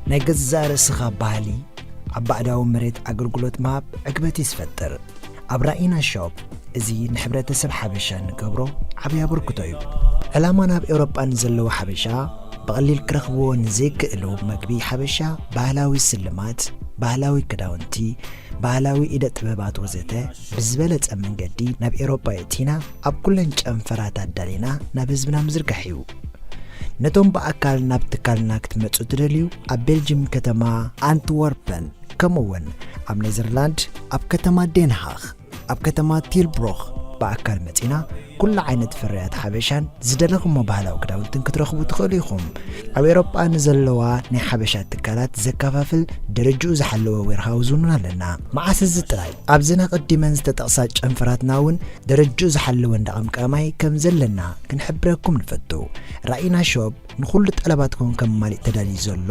ናይ ገዛእ ርእስኻ ባህሊ ኣብ ባዕዳዊ መሬት ኣገልግሎት ምሃብ ዕግበት እዩ ዝፈጥር። ኣብ ራኢና ሾፕ እዚ ንሕብረተሰብ ሓበሻ እንገብሮ ዓብዪ ኣበርክቶ እዩ። ዕላማ ናብ ኤውሮጳ ንዘለዉ ሓበሻ ብቐሊል ክረኽብዎ ንዘይክእሉ መግቢ ሓበሻ፣ ባህላዊ ስልማት፣ ባህላዊ ክዳውንቲ፣ ባህላዊ ኢደ ጥበባት ወዘተ ብዝበለጸ መንገዲ ናብ ኤውሮጳ የእቲና ኣብ ኩለን ጨንፈራት ኣዳሊና ናብ ህዝብና ምዝርጋሕ እዩ። ነቶም ብኣካል ናብ ትካልና ክትመጹ ትደልዩ፣ ኣብ ቤልጅም ከተማ ኣንትወርፐን፣ ከምኡ እውን ኣብ ኔዘርላንድ ኣብ ከተማ ዴንሃኽ፣ ኣብ ከተማ ቲልብሮኽ ብኣካል መጺና ኩሉ ዓይነት ፍርያት ሓበሻን ዝደለኹሞ ባህላዊ ክዳውንትን ክትረኽቡ ትኽእሉ ኢኹም። ኣብ ኤውሮጳ ንዘለዋ ናይ ሓበሻ ትካላት ዘከፋፍል ደረጅኡ ዝሓለወ ዌርሃውዝ እውን ኣለና። መዓስ እዚ ጥራይ፣ ኣብዘን ኣቐዲመን ዝተጠቕሳ ጨንፈራትና እውን ደረጅኡ ዝሓለወ እንዳ ቀምቃማይ ከም ዘለና ክንሕብረኩም ንፈቱ። ራኢና ሾፕ ንኹሉ ጠለባትኩም ከማልእ ተዳልዩ ዘሎ፣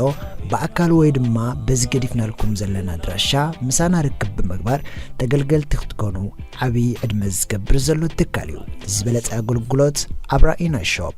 ብኣካል ወይ ድማ በዚ ገዲፍናልኩም ዘለና ኣድራሻ ምሳና ርክብ ብምግባር ተገልገልቲ ክትኮኑ ዓብዪ ዕድመ ዝገብር ዘሎ ትካል እዩ። ዝበለጸ ኣገልግሎት ኣብ ራኢና ሾፕ።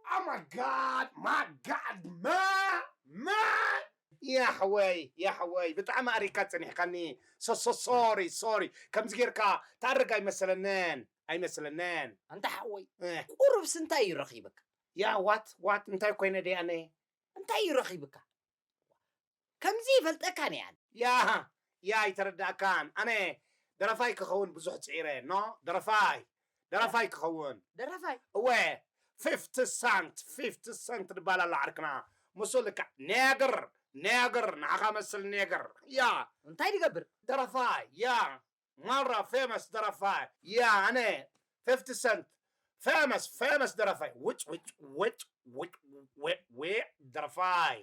Oh my God, my God, man, man. ያሕወይ፣ ያሕወይ፣ ብጣዕሚ ኣሪካ ጸኒሕካኒ። ሶ-፣ ሶ-፣ ሶሪ፣ ሶሪ። ከምዚ ጌርካ ታርግ ኣይመሰለንን፣ ኣይመሰለንን። ኣንታ ሓወይ፣ እ። ቁሩብስ እንታይ እዩ ረኺብካ? ያ፣ ዋት፣ ዋት፣ እንታይ ኮይነ ደይ ኣነ? እንታይ እዩ ረኺብካ? ከምዚ ይፈልጠካ ነይ ኣነ። ያ፣ ያ፣ ኣይተረዳእካን። ኣነ ደረፋይ ክኸውን ብዙሕ ጽዒረ፣ ኖ፣ ደረፋይ፣ ደረፋይ ክኸውን። ደረፋይ? እወ፣ ፊፍቲ ሰንት፣ ፊፍቲ ሰንት ዝበሃል ኣሎ ዓርክና። ምስኡ ልክዕ ኔግር፣ ኔግር፣ ንዓኻ መስል ኔግር። ያ። እንታይ ድገብር? ደረፋይ፣ ያ። ማራ ፌመስ ደረፋይ። ያ፣ ኣነ ፊፍቲ ሰንት ፌመስ፣ ፌመስ ደረፋይ። ውጭ፣ ውጭ፣ ውጭ፣ ውጭ፣ ዌ-፣ ዌ-፣ ደረፋይ፣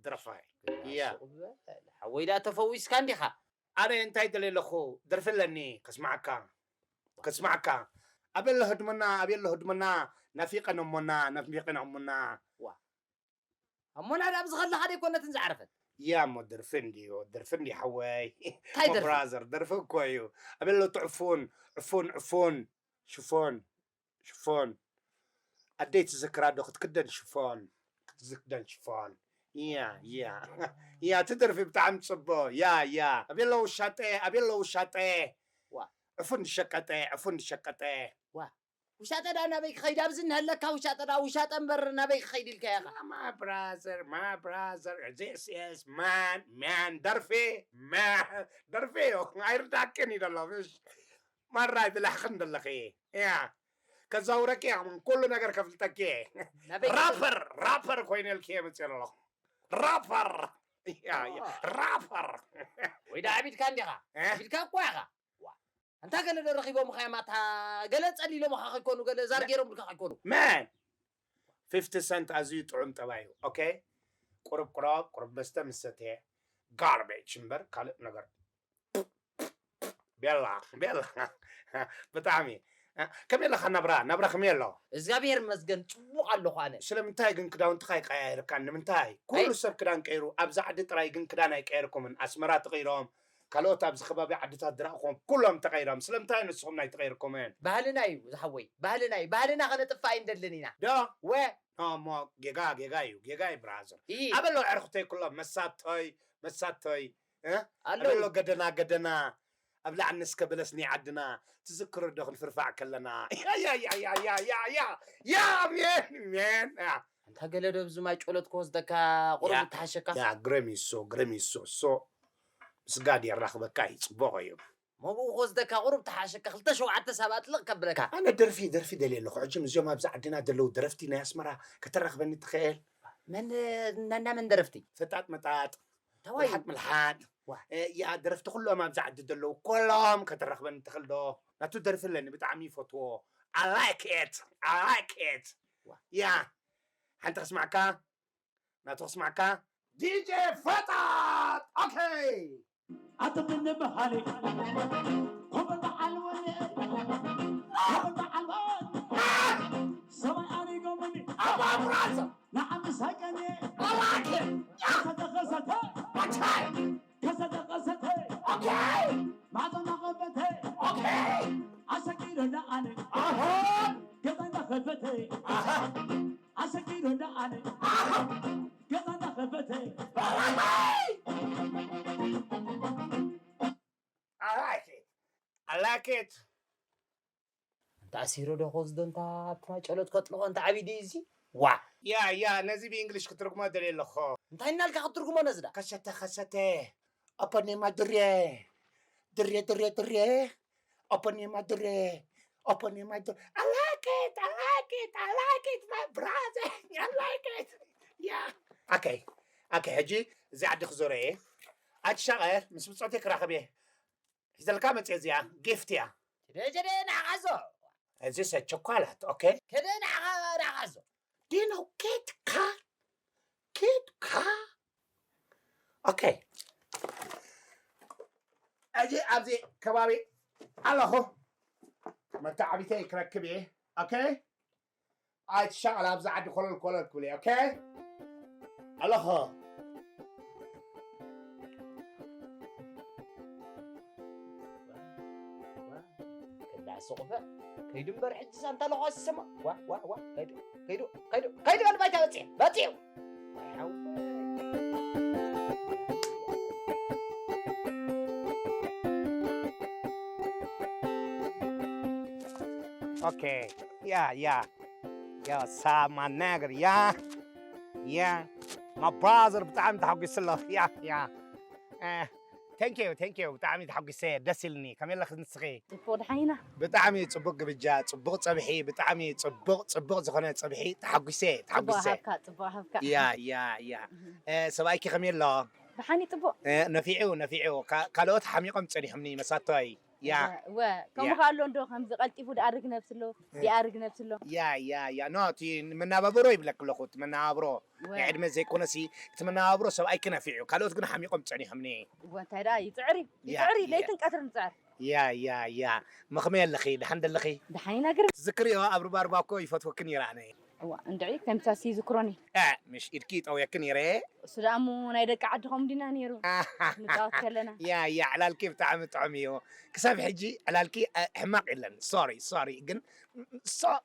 ደረፋይ። ያ። ሱቕ በል። ሓወይ ደኣ ተፈዊስካ እንዲኻ። ኣነ እንታይ ደልየ ኣለኹ? ደርፊ ኣለኒ ከስምዓካ። ከስምዓካ። ኣበሎ ህድሞና፣ ኣበሎ ህድሞና፣ ናፊቐን እሞና፣ ናፊቐን እሞና። ዋ። እሞና ደኣ ኣብዚ ከለኻ ደይኮነትን ዝዓረፈት? ያ እሞ ደርፊ እንድዩ፣ ደርፊ እንድዩ ሓወይ። እንታይ እሞ ደርፊ? ብራዘር፣ ደርፊ እኮ እዩ። ኣበሎ እቲ ዕፉን፣ ዕፉን፣ ዕፉን፣ ሽፎን፣ ሽፎን። ኣደይ ትዝክራ ዶ ክትክደን ሽፎን፣ ክትዝክደን ሽፎን። ያ፣ ያ። ያ፣ እቲ ደርፊ ብጣዕሚ ጽቡቕ። ያ፣ ያ። ኣበሎ ውሻጠ፣ ኣበሎ ውሻጠ። ዋ። ዕፉን ዝሸቀጠ፣ ዕፉን ዝሸቀጠ። ዋ። ውሻጠ ደኣ ናበይ ክኸይድ? ኣብዚ እንሀለካ ውሻጠ ደኣ ውሻጠ እምበር ናበይ ክኸይድ ኢልካዮ ኢኻ? My brother, my brother, this is man, man፣ ደርፊ፣ man፣ ደርፊ እዩ። ኣይርዳክን እዩ ደሎ፣ ምሽ? ማራ ኣይብላሕኽን ደለኺ። ያ። ከዛውረኪ እየ፣ ኩሉ ነገር ከፍልጠኪ እየ። ናበይ ክኸይድ? ራፐር፣ ራፐር ኮይነ ኢልኪ እየ መፅእ ኣለኹ። ራፐር። ያ፣ ያ። ዋ። ራፐር። ወይ ደኣ ዓቢድካ እንዲኻ? እ? ዓቢድካ እኮ ኢኻ። ዋ። ኣንታ ገለ ዶ ረኺቦምኻ እዮም? ኣታ ገለ ጸሊሎምኻ ከይኮኑ፣ ገለ ዛር መ-፣ ገይሮምልካ ከይኮኑ? መን? ፊፍቲ ሰንት ኣዝዩ ጥዑም ጠባይ እዩ። ኦኬ? ቁሩብ ቁረብ፣ ቁሩብ መስተ ምስ ሰትየ፣ ጋርቤጅ እምበር ካልእ ነገር። ቤላ፣ ቤላ። ብጣዕሚ። ከመይ ኣለኻ ናብራ? ናብራ ከመይ ኣሎ? እግዚኣብሔር ይመስገን፣ ጽቡቕ ኣለኹ ኣነ። ስለምንታይ ግን ክዳውንትኻ ኣይቀያየርካን? ንምንታይ? ኩሉ ኣይ- ሰብ ክዳን ቀይሩ፣ ኣብዛ ዓዲ ጥራይ ግን ክዳን ኣይቀየርኩምን። ኣስመራ ተቐይሮም፣ ካልኦት ኣብዚ ከባቢ ዓድታት ዝረኣኹዎም ኩሎም ተቐይሮም። ስለምንታይ ንስኹም ኣይተቐይርኩምን? ባህልና እዩ ዝሓወይ፣ ባህልና እዩ። ባህልና ከነጥፍእ ኣይንደልን ኢና። ዶ? ወ? ኖ፣ እሞ ጌጋ፣ ጌጋ እዩ፣ ጌጋ እዩ ብራዘር። ኢ። ኣበሎ ኣዕርኽተይ ኩሎም መሳቶይ፣ መሳቶይ፣ እ? ኣለዉ። ኣበሎ ገደና፣ ገደና፣ ኣብላዕኒ እስከ በለስ ናይ ዓድና፣ ትዝክሮ ዶ ክንፍርፋዕ ከለና? ያ፣ ያ፣ ያ፣ ያ፣ ያ፣ ያ፣ ያ፣ ያ፣ ሜን፣ ሜን፣ ያ። ኣንታ ገለ ዶ ኣብዚ ማይ ጮሎት ክወስደካ ቁሩብ ያ፣ እተሓሸካ? ያ፣ ግረም እዩ እሱ፣ ግረም እዩ እሱ፣ እሱ። ምስጋድ የራኽበካ እዩ፣ ጽቡቕ እዩ። መብኡ ክወስደካ ቁሩብ ተሓሸካ፣ ክልተ ሸውዓተ ሰባት ልቕ ከብለካ። ኣነ ደርፊ፣ ደርፊ ደልየ ኣለኹ። ሕጂ ምስዚኦም ኣብዚ ዓድና ዘለዉ ደረፍቲ ናይ ኣስመራ ከተራኽበኒ ትኽእል? መን፣ ነና መን ደረፍቲ? ፈጣጥ መጣጥ። ኣዋይ። ምልሓጥ ምልሓጥ። ዋ። እ፣ ያ ደረፍቲ ኩሎም ኣብዚ ዓዲ ዘለዉ፣ ኩሎም ከተረኽበኒ ትኽእል ዶ? ናቱ ደርፊ ኣለኒ፣ ብጣዕሚ ይፈትዎ። I like it. I like it. ዋ። ያ። ሓንቲ ከስማዕካ? ናቱ ከስማዕካ? ዲጄ ፈጣጥ። ኦኬ። ኣትብልኒ ብሃሊ፣ ኮበል በዓል ወኔ፣ ኮበል በዓል ወኔ። ሰማይ ኣሪጎምኒ፣ ኣባ ብራዘር። ንዓም ሳቀኔ፣ ኣላኬ። ከሰተ ከሰተ፣ ኣቻይ። ከሰተ ከሰተ፣ ኦኬ። ማዕጾ እናኸፈተ፣ ኦኬ። ኣሰጊረ ደኣለ፣ ኣሃ። ገዛ እናኸፈተ፣ ኣሃ። ኣሰጊረ ደኣለ፣ ኣሃ። ገዛ እናኸፈተ። I like it. I like it. እንተ ኣሲሮ ዶ ክወስዶ፣ እንታ ኣብቲ ማይ ጨሎት ከጥልቖ፣ እንተ ዓብዪ ድዩ እዚ? ዋ። ያ፣ ያ፣ ነዚ ብእንግሊሽ ክትርጉሞ ደልየ ኣለኹ። እንታይ እናልካ ክትርጉሞ ነዚ ዳ? ከሰተ፣ ከሰተ። ኦፖኔማ ድሬ። ድሬ፣ ድሬ፣ ድሬ። ኦፖኔማ ድሬ። ኦፖኔማ ድሬ። I like it, I like it, I like it, my brother. I like it. ያ። ኦኬ፣ ኦኬ፣ ሕጂ እዚ ዓዲ ክዞረ እየ። ኣትሻቐ ምስ ብጾተይ ክራኸብ እየ። ሒዘልካ መጽየ እዚኣ፣ ጊፍት እያ። ጀደ፣ ጀደ፣ ንዓኻ ዞ። እዚ ሰ ቸኳላት፣ ኦኬ። ከደ ንዓኻ፣ ንዓኻ ዞ። ዲኖ፣ ኬድካ? ኬድካ? ኦኬ። እዚ ኣብዚ ከባቢ ኣለኹ። መተዓቢተይ ክረክብ እየ። ኦኬ? ኣይትሻቐል፣ ኣብዚ ዓዲ ኮለል ኮለል ክብል እየ። ኦኬ? ኣለኹ። ከላ ስቑፈ፣ ከይዱ እምበር ሕጂ ሳንታ ኣለኹ ኣስሰማ። ዋ፣ ዋ፣ ዋ፣ ከይዱ፣ ከይዱ፣ ከይዱ፣ ከይዱ በል ባይታ በጺሑ፣ በጺሑ። ኦኬ፣ ያ፣ ያ። ያ፣ ሳማ ነገር፣ ያ፣ ያ። My brother፣ ብጣዕሚ ተሓጒሰ ኣለኹ። ያ፣ ያ። እ፣ thank you፣ thank you። ብጣዕሚ ተሓጒሰ፣ ደስ ኢልኒ። ከመይ ኣለኺ ንስኺ? ጽቡቕ፣ ደሓን ኢና። ብጣዕሚ ጽቡቕ ግብጃ፣ ጽቡቕ ጸብሒ፣ ብጣዕሚ ጽቡቕ፣ ጽቡቕ ዝኾነ ጸብሒ። ተሓጒሰ፣ ጽቡቕ ተሓጒሰ። ሃብካ፣ ጽቡቕ ሃብካ። ያ፣ ያ፣ ያ። እህ። እ፣ ሰብኣይኪ ከመይ ኣሎ? ደሓን እዩ፣ ጽቡቕ። እ፣ ነፊዑ፣ ነፊዑ። ካ-፣ ካልኦት ሓሚቖም ጸኒሖምኒ መሳቶይ። ያ። እወ፣ እወ፣ ከምኡ ያ። ከኣ ኣሎ እንዶ፣ ከምዚ ቀልጢፉ ደኣርግ ነብሲ ኣሎ፣ እ። ደኣርግ ነብሲ ኣሎ። ያ፣ ያ፣ ያ። ኖ፣ እቲ መናባብሮ ይብለኪ ኣለኹ፣ እቲ መናባብሮ። እወ። ናይ ዕድመ ዘይኮነሲ፣ እቲ መናባብሮ ሰብኣይኪ ነፊዑ፣ ካልኦት ግን ሓሚቖም ጸኒሖምኒ። እወ፣ እንታይ ደኣ ይጽዕር እዩ፣ ያ፣ ይጽዕር እዩ፣ ያ። ለይትን ቀትርን ይጽዕር። ያ፣ ያ፣ ያ። መ ከመይ ኣለኺ? ደሓን ደለኺ? ደሓን ኢና ግርም። ትዝክርዮ፣ ኣብ ሩባሩባ እኮ ይፈትወኪ ነይረ ኣነ። እዋ፣ እንድዒ፣ ከምሳስ ይዝክሮኒ። እ፣ ምሽ ኢድኪ ጠውየኪ ነይረ። እሱ ደኣ እሞ ናይ ደቂ ዓዲ ከምኡ ዲና ነይሩ። ኣሃ። ንጻወት ከለና። ያ፣ ያ፣ ዕላልኪ ብጣዕሚ ጥዑም እዩ። ክሳብ ሕጂ ዕላልኪ፣ እ፣ ሕማቕ የለን። ሶሪ፣ ሶሪ። ግን፣ ሶ-፣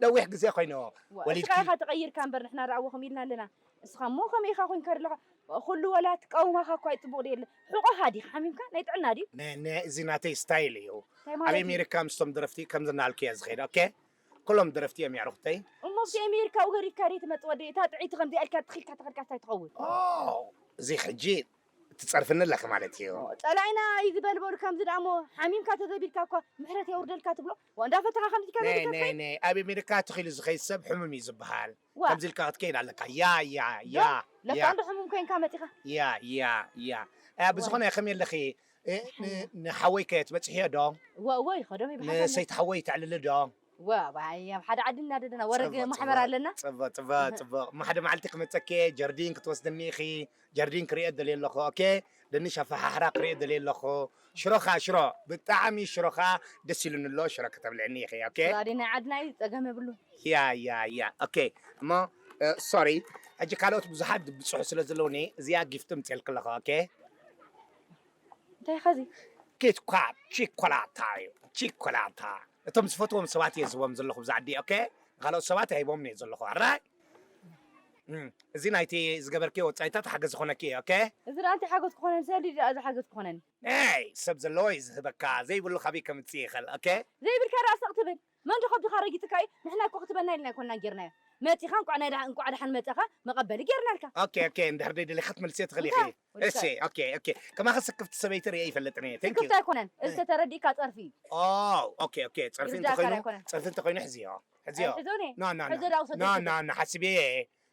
ነዊሕ ግዜ ኮይንዎ። ዋ፣ ወሊድኪ? እስኻ ኢኻ ተቐይርካ እምበር ንሕና ደኣ እዎ ከምኡ ኢልና ኣለና። እስኻ እሞ ከመይ ኢኻ ኮይንካ ዘለኻ? ኩሉ ወላ ትቃውማኻ እኳ እዩ ጽቡቕ ድዩ የለ? ሕቖኻ ዲኻ ሓሚምካ? ናይ ጥዕና ድዩ? ነ-፣ ነ-፣ እዚ ናተይ ስታይል እዩ። እንታይ ኣብ ማለት እዩ? ኣሜሪካ ምስቶም ደረፍቲ ከምዚ እናበልኩ እየ ዝኸይድ፣ ኦኬ? ኩሎም ደረፍቲ እዮም የዕሩኽተይ። እሞ ኣብቲ ኣሜሪካ ውህር ኢልካ ድዩ ትመጽእ ወደይ? እታ ጥዕይቲ ከምዚኣ ኢልካ ትኺልካ ተኸድካ እንታይ ትኸውን? ኦ፣ እዚ ሕጂ ትጸርፍኒ ኣለኺ ማለት እዩ። ኦ፣ ጸላኢና እዩ ዝበልበሉ ከምዚ ደኣ እሞ ሓሚምካ ተዘቢልካ እኳ ምሕረት የውርደልካ ትብሎ? ዋ፣ እንዳፈተኻ ከምዚ ኢልካ ነ-፣ ዘቢልካ ነ-፣ ትኸይድ? ነ-፣ ኣብ ኣሜሪካ ተኺሉ ዝኸይድ ሰብ ሕሙም እዩ ዝበሃል። ዋ። ከምዚ ኢልካ ክትከይድ ኣለካ። ያ፣ ያ፣ ዶ? ያ፣ ለካ ያ። እንዶ ሕሙም ኮይንካ መጺኻ። ያ፣ ያ፣ ያ። እ፣ ዋ። ብዝኾነ ከመይ ኣለኺ? እ፣ ን-፣ ደሓን። ንሓወይ ከ ትበጽሕዮ ዶ? እወ፣ እወ፣ ይኸዶ፣ ይብሓታ ኣሎ። ንሰይቲ ሓወይ ተዕልሊ ዶ? እወ፣ ኣብ ሓደ ዓዲ እናደደና ወረግ ጽቡቕ፣ ማሕበር ጽቡቕ፣ ኣለና። ጽቡቕ፣ ጽቡቕ፣ እህ። ጽቡቕ። እሞ ሓደ መዓልቲ ክመጸኪ እየ፣ ጀርዲን ክትወስድኒ ኢኺ፣ ጀርዲን ክርእዮ ደልየ ኣለኹ፣ ኦኬ? ድንሽ ኣፈሓሕራ ክርእዮ ደልየ ኣለኹ። ሽሮኻ፣ ሽሮ፣ ብጣዕሚ ሽሮኻ ደስ ኢሉኒ ኣሎ፣ ሽሮ ከተብልዕኒ ኢኺ፣ ኦኬ? ሽሮ ኣደይ ናይ ዓድና እዩ፣ ጸገም የብሉን። ያ፣ ያ፣ ያ፣ ኦኬ። እሞ፣ እ፣ ሶሪ፣ ሕጂ ካልኦት ብዙሓት ድብጽሑ ስለ ዘለውኒ፣ እዚኣ ጊፍት ምጽኤልኪ ኣለኹ፣ ኦኬ? እንታይ ኢኻ እዚ? ኪትኳት ቺኮላታ እዩ። ቺኮላታ። እቶም ዝፈትዎም ሰባት እየ ዝህቦም ዘለኹ ብዛ ዓዲ፣ ኦኬ? ንኻልኦት ሰባት ኣይቦምን እየ ዘለኹ፣ ኣራይ? እም፣ እዚ ናይቲ ዝገበርክዮ ወጻኢታት ሓገዝ ዝኾነኪ እየ፣ ኦኬ? እዚ ደኣ እንታይ ሓገዝ ክኾነኒ? ዘድሊ ደኣ እዚ ሓገዝ ክኾነኒ? ኤይ፣ ሰብ ዘለዎ እዩ ዝህበካ፣ ዘይብሉ ካበይ ከምጽእ ይኽእል፣ ኦኬ? ዘይብልካ ደኣ ስቕ ትብል። መን ዶ ከብድኻ ረጊጽካ እዩ? ንሕና እኮ ክትበና ኢልና ኣይኮንናን ጌርናዮ። መጺኻ እንቋዕ ናይ ደሓ-፣ እንቋዕ ደሓን መጻኻ መቐበሊ ጌርናልካ። ኦኬ፣ ኦኬ፣ እንድሕር ደይደሊኻ ክትመልስዮ ትኽእሊ ኢኺ። እንታይ? ወዲካ? እሺ፣ ኦኬ፣ ኦኬ። ከማኺ ስክፍቲ ሰበይቲ ርእየ ኣይፈልጥን እየ። Thank you። ስክፍቲ ኣይኮነን። እዚ እ። ተረዲእካ ጸርፊ እዩ። ኦ፣ ኦኬ፣ ኦኬ። ጸርፊ ይርዳእካ እንተኾይኑ፣ ኣይኮነን። ጸርፊ እንተኾይኑ ሕዝዮ። ሕዝዮ። ኣይሕዞን እየ። ኖ፣ ኖ፣ ኖ። ሕዞ ደኣ ውሰዶ ኖ፣ ውሰዶ። ኖ፣ ኖ፣ ሓሲበ እየ።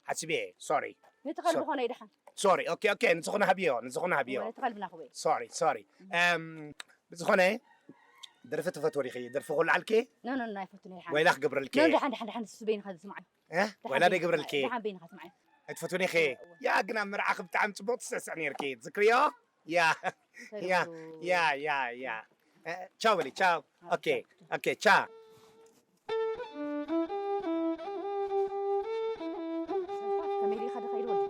ሓሲበ እየ። ሶሪ። ነቲ ከልቢ ሶ-፣ ኮነ ይደሓን። ሶሪ፣ ኦኬ፣ ኦኬ፣ ንዝኾነ ሃብዮ፣ ንዝኾነ ሃብዮ። ወላ ተቐልብና ክበይ። ሶሪ፣ ሶሪ። እም፣ ብዝኾነ፣ ደርፊ ትፈትዎ ዲኺ? ደርፊ ክውልዓልኪ? ኖ፣ ኖ፣ ኖ፣ ኣይፈቱን፣ ይሓን። ወይላ ክገብረልኪ? ኖ፣ ደሓን፣ ደሓን፣ ደሓን፣ ንሱ በይንኻ ዝስምዓዮ። እ? ደሓን ወይላ በይንኻ ዶ ይገብረልኪ? ትስምዓዮ፣ ደሓን በይንኻ ትስምዓዮ። ኣይትፈትውኒ ኢኺ? እወ። ያ፣ ግን ኣብ መርዓ ከም ብጣዕሚ ጽቡቕ ትስዕስዕኒ ነርኪ። ትዝክርዮ? ያ፣ ያ፣ ያ፣ ያ። እ፣ ቻው በሊ፣ ቻው። ኦኬ፣ ኦኬ፣ ቻው። ከመይ ዲኻ ደኸይድ ወዲ?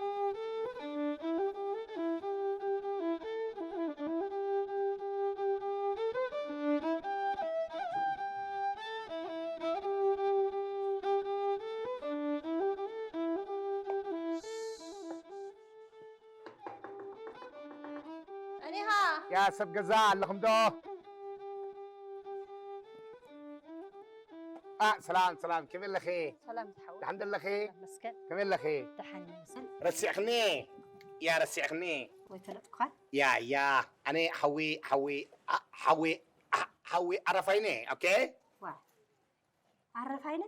እኔኻ ያ ሰብ ገዛ ኣለኹም ዶ? ኣ፣ ሰላም፣ ሰላም፣ ከመይ ኣለኺ? ሰላም ዝሓወይ። ደሓን ዶ ኣለኺ? መስገን። ከመይ ኣለኺ? ደሓን ይመስል። ረሲዕኽኒ? ያ፣ ረሲዕኽኒ? ወይ ፈለጥኩኻን? ያ፣ ያ፣ ኣነ ሓዊ፣ ሓዊ፣ ኣ፣ ሓዊ፣ ኣ፣ ሓዊ ዓረፋይነ፣ ኦኬ? ዋ። ዓረፋይነ?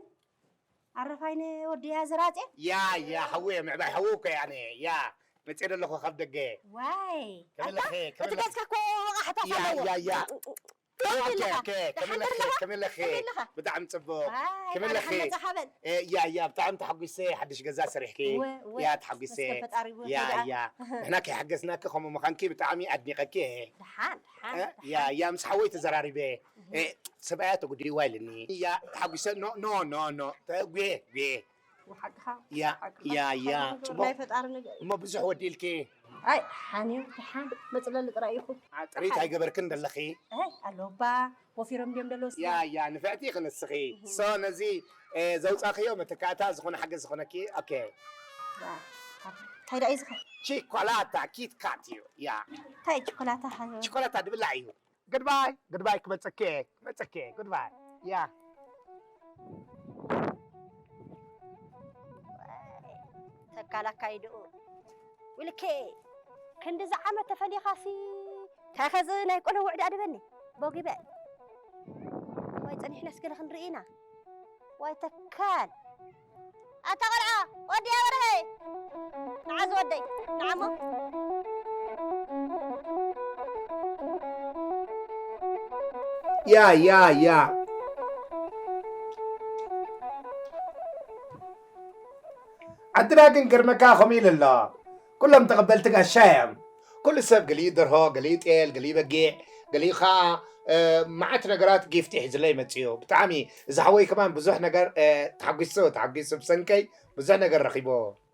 ዓረፋይነ ወዲ ያ ዘራጼ? ያ፣ ያ፣ ሓዊ፣ ምዕባይ ሓዊ እኮ እየ ኣነ። ያ፣ መጽየ ዘለኹ ካብ ደገ። ዋይ። ከመይ ኣለኺ? ኣታ፣ ከመይ እቲ ኣለኺ? ገጽካ እኮ ወቓሕታት ያ፣ ኣለዎ። ያ፣ ያ። ከመይ ኦኬ፣ ኣለኻ? ኦኬ። ከመይ ደሓን ኣለኺ? ኣለኻ? ከመይ ኣለኺ? ከመይ ኣለኻ? ብጣዕሚ ጽቡቕ። ዋይ፣ ከመይ ኣለኺ? ደሓን መጻኻ በል። እ፣ ያ፣ ያ፣ ብጣዕሚ ተሓጒሰ፣ ሓድሽ ገዛ ሰሪሕኪ። እወ፣ እወ። ያ፣ ተሓጒሰ። መስገን ፈጣሪ እወ፣ ያ፣ ተባዕ። ያ። ንሕና ከይሓገዝናኪ ከምኡ ምዃንኪ ብጣዕሚ ኣድኒቐኪ እየ። ደሓን፣ ደሓን፣ እ፣ ያ፣ ደሓን። ያ፣ ምስ ሓወይ ተዘራሪበ። እህ። እ፣ ሰብኣያ ተጉዲእዋ ኢልኒ። ያ፣ ተሓጒሰ። ኖ፣ ኖ፣ ኖ፣ ኖ። ተጉየ፣ ጉየ። ሓቅኻ፣ ያ፣ ሓቅኻ፣ ያ፣ ያ። ሓቅኻ፣ ጽቡቕ። ናይ ፈጣሪ ነገር እዩ። እሞ ብዙሕ ወዲእልኪ? ኣይ፣ ሓንዩ፣ ደሓን፣ መጽለሊ ጥራይ ኢኹ። አ፣ ጥሪት ደሓን። ኣይገበርክን ዘለኺ? ኣይ፣ ኣለውባ፣ ወፊሮም ድዮም ደለዉ ያ፣ ስማ? ያ፣ ንፍዕቲ ኢኺ ንስኺ። እህ። ሶ፣ ነዚ፣ እ፣ ዘውጻኽዮ መተካእታ ዝኾነ ሓገዝ ዝኾነኪ? ኦኬ። ዋ፣ እንታይ ደኣ እዩ ዝኸ-? ቺኮላታ ኪት ካት እዩ። ያ። እንታይ ቺኮላታ ሓገዝ? ቺኮላታ ድብላዕ እዩ። ግድባይ፣ ግድባይ፣ ክመጸኪ እየ፣ ክመጸኪ እየ፣ ግድባይ። ያ። ተካል ኣካይድኡ። ውልኬ፣ ክንድዚ ዓመት ተፈሊኻሲ፣ እንታይ ኸዚ ናይ ቆሎ ውዕዳ ድበኒ? ቦጊበ። ወይ ጸኒሕናስ ገለ ክንርኢ ኢና። ዋይ ተካል። ኣታ ቖልዓ፣ ወዲ ኣበርሀ። ንዓ ዝወደይ፣ ንዓሞ። ያ፣ ያ፣ ያ። ዓድና ግን ገርመካ ከምኡ ኢሉ ኣሎ። ኩሎም ተቐበልቲ ጋሻ እዮም። ኩሉ ሰብ ገሊኡ ደርሆ፣ ገሊኡ ጤል፣ ገሊኡ በጊዕ፣ ገሊኡ ኸዓ፣ እ፣ መዓት ነገራት ጊፍቲ ሒዙለይ መጺኡ። ብጣዕሚ እዚ ሓወይ ከማን ብዙሕ ነገር፣ እ፣ ተሓጒሱ፣ ተሓጒሱ ብሰንከይ ብዙሕ ነገር ረኺቡ።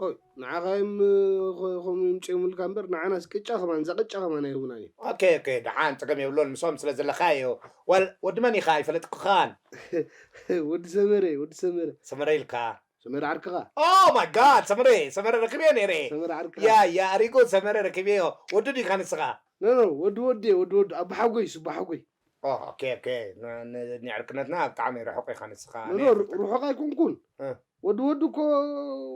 ኦይ፣ ንዓኻ እዮም፣ እ፣ ኸ-፣ ከምኡ ይምጽኡምልካ እምበር፣ ንዓናስ ቅጫ ከማን፣ እዛ ቅጫ ከማን ኣይህቡናን እዮም። ኦኬ፣ ኦኬ፣ ደሓን፣ ጸገም የብሉን፣ ምስኦም ስለ ዘለኻ እዩ። ወል-፣ ወዲ መን ኢኻ? ኣይፈለጥኩኻን። ወዲ ሰመረ፣ ወዲ ሰመረ። ሰመረ ኢልካ? ሰመረ ዓርክኻ? Oh my God፣ ሰመረ፣ ሰመረ ረኪበዮ ነይረ። ሰመረ ዓርክኻ? ያ፣ ያ፣ ኣሪጎ ሰመረ ረኪበዮ። ወዲ ዲኻ ንስኻ? ኖ፣ ኖ፣ ወዲ ወዲ፣ ወዲ ወዲ፣ ኣቦሓጎይ፣ ስባሓጎይ። ኦ፣ ኦኬ፣ ኦኬ። ን-፣ ን-፣ ንዕርክነትና ብጣዕሚ ርሑቕ ኢኻ ንስኻ። ኖ፣ ኖ፣ ኣነ ር-፣ ርሑቕ ኣይኮንኩን። እ። ወዲ ወዲ እኮ፣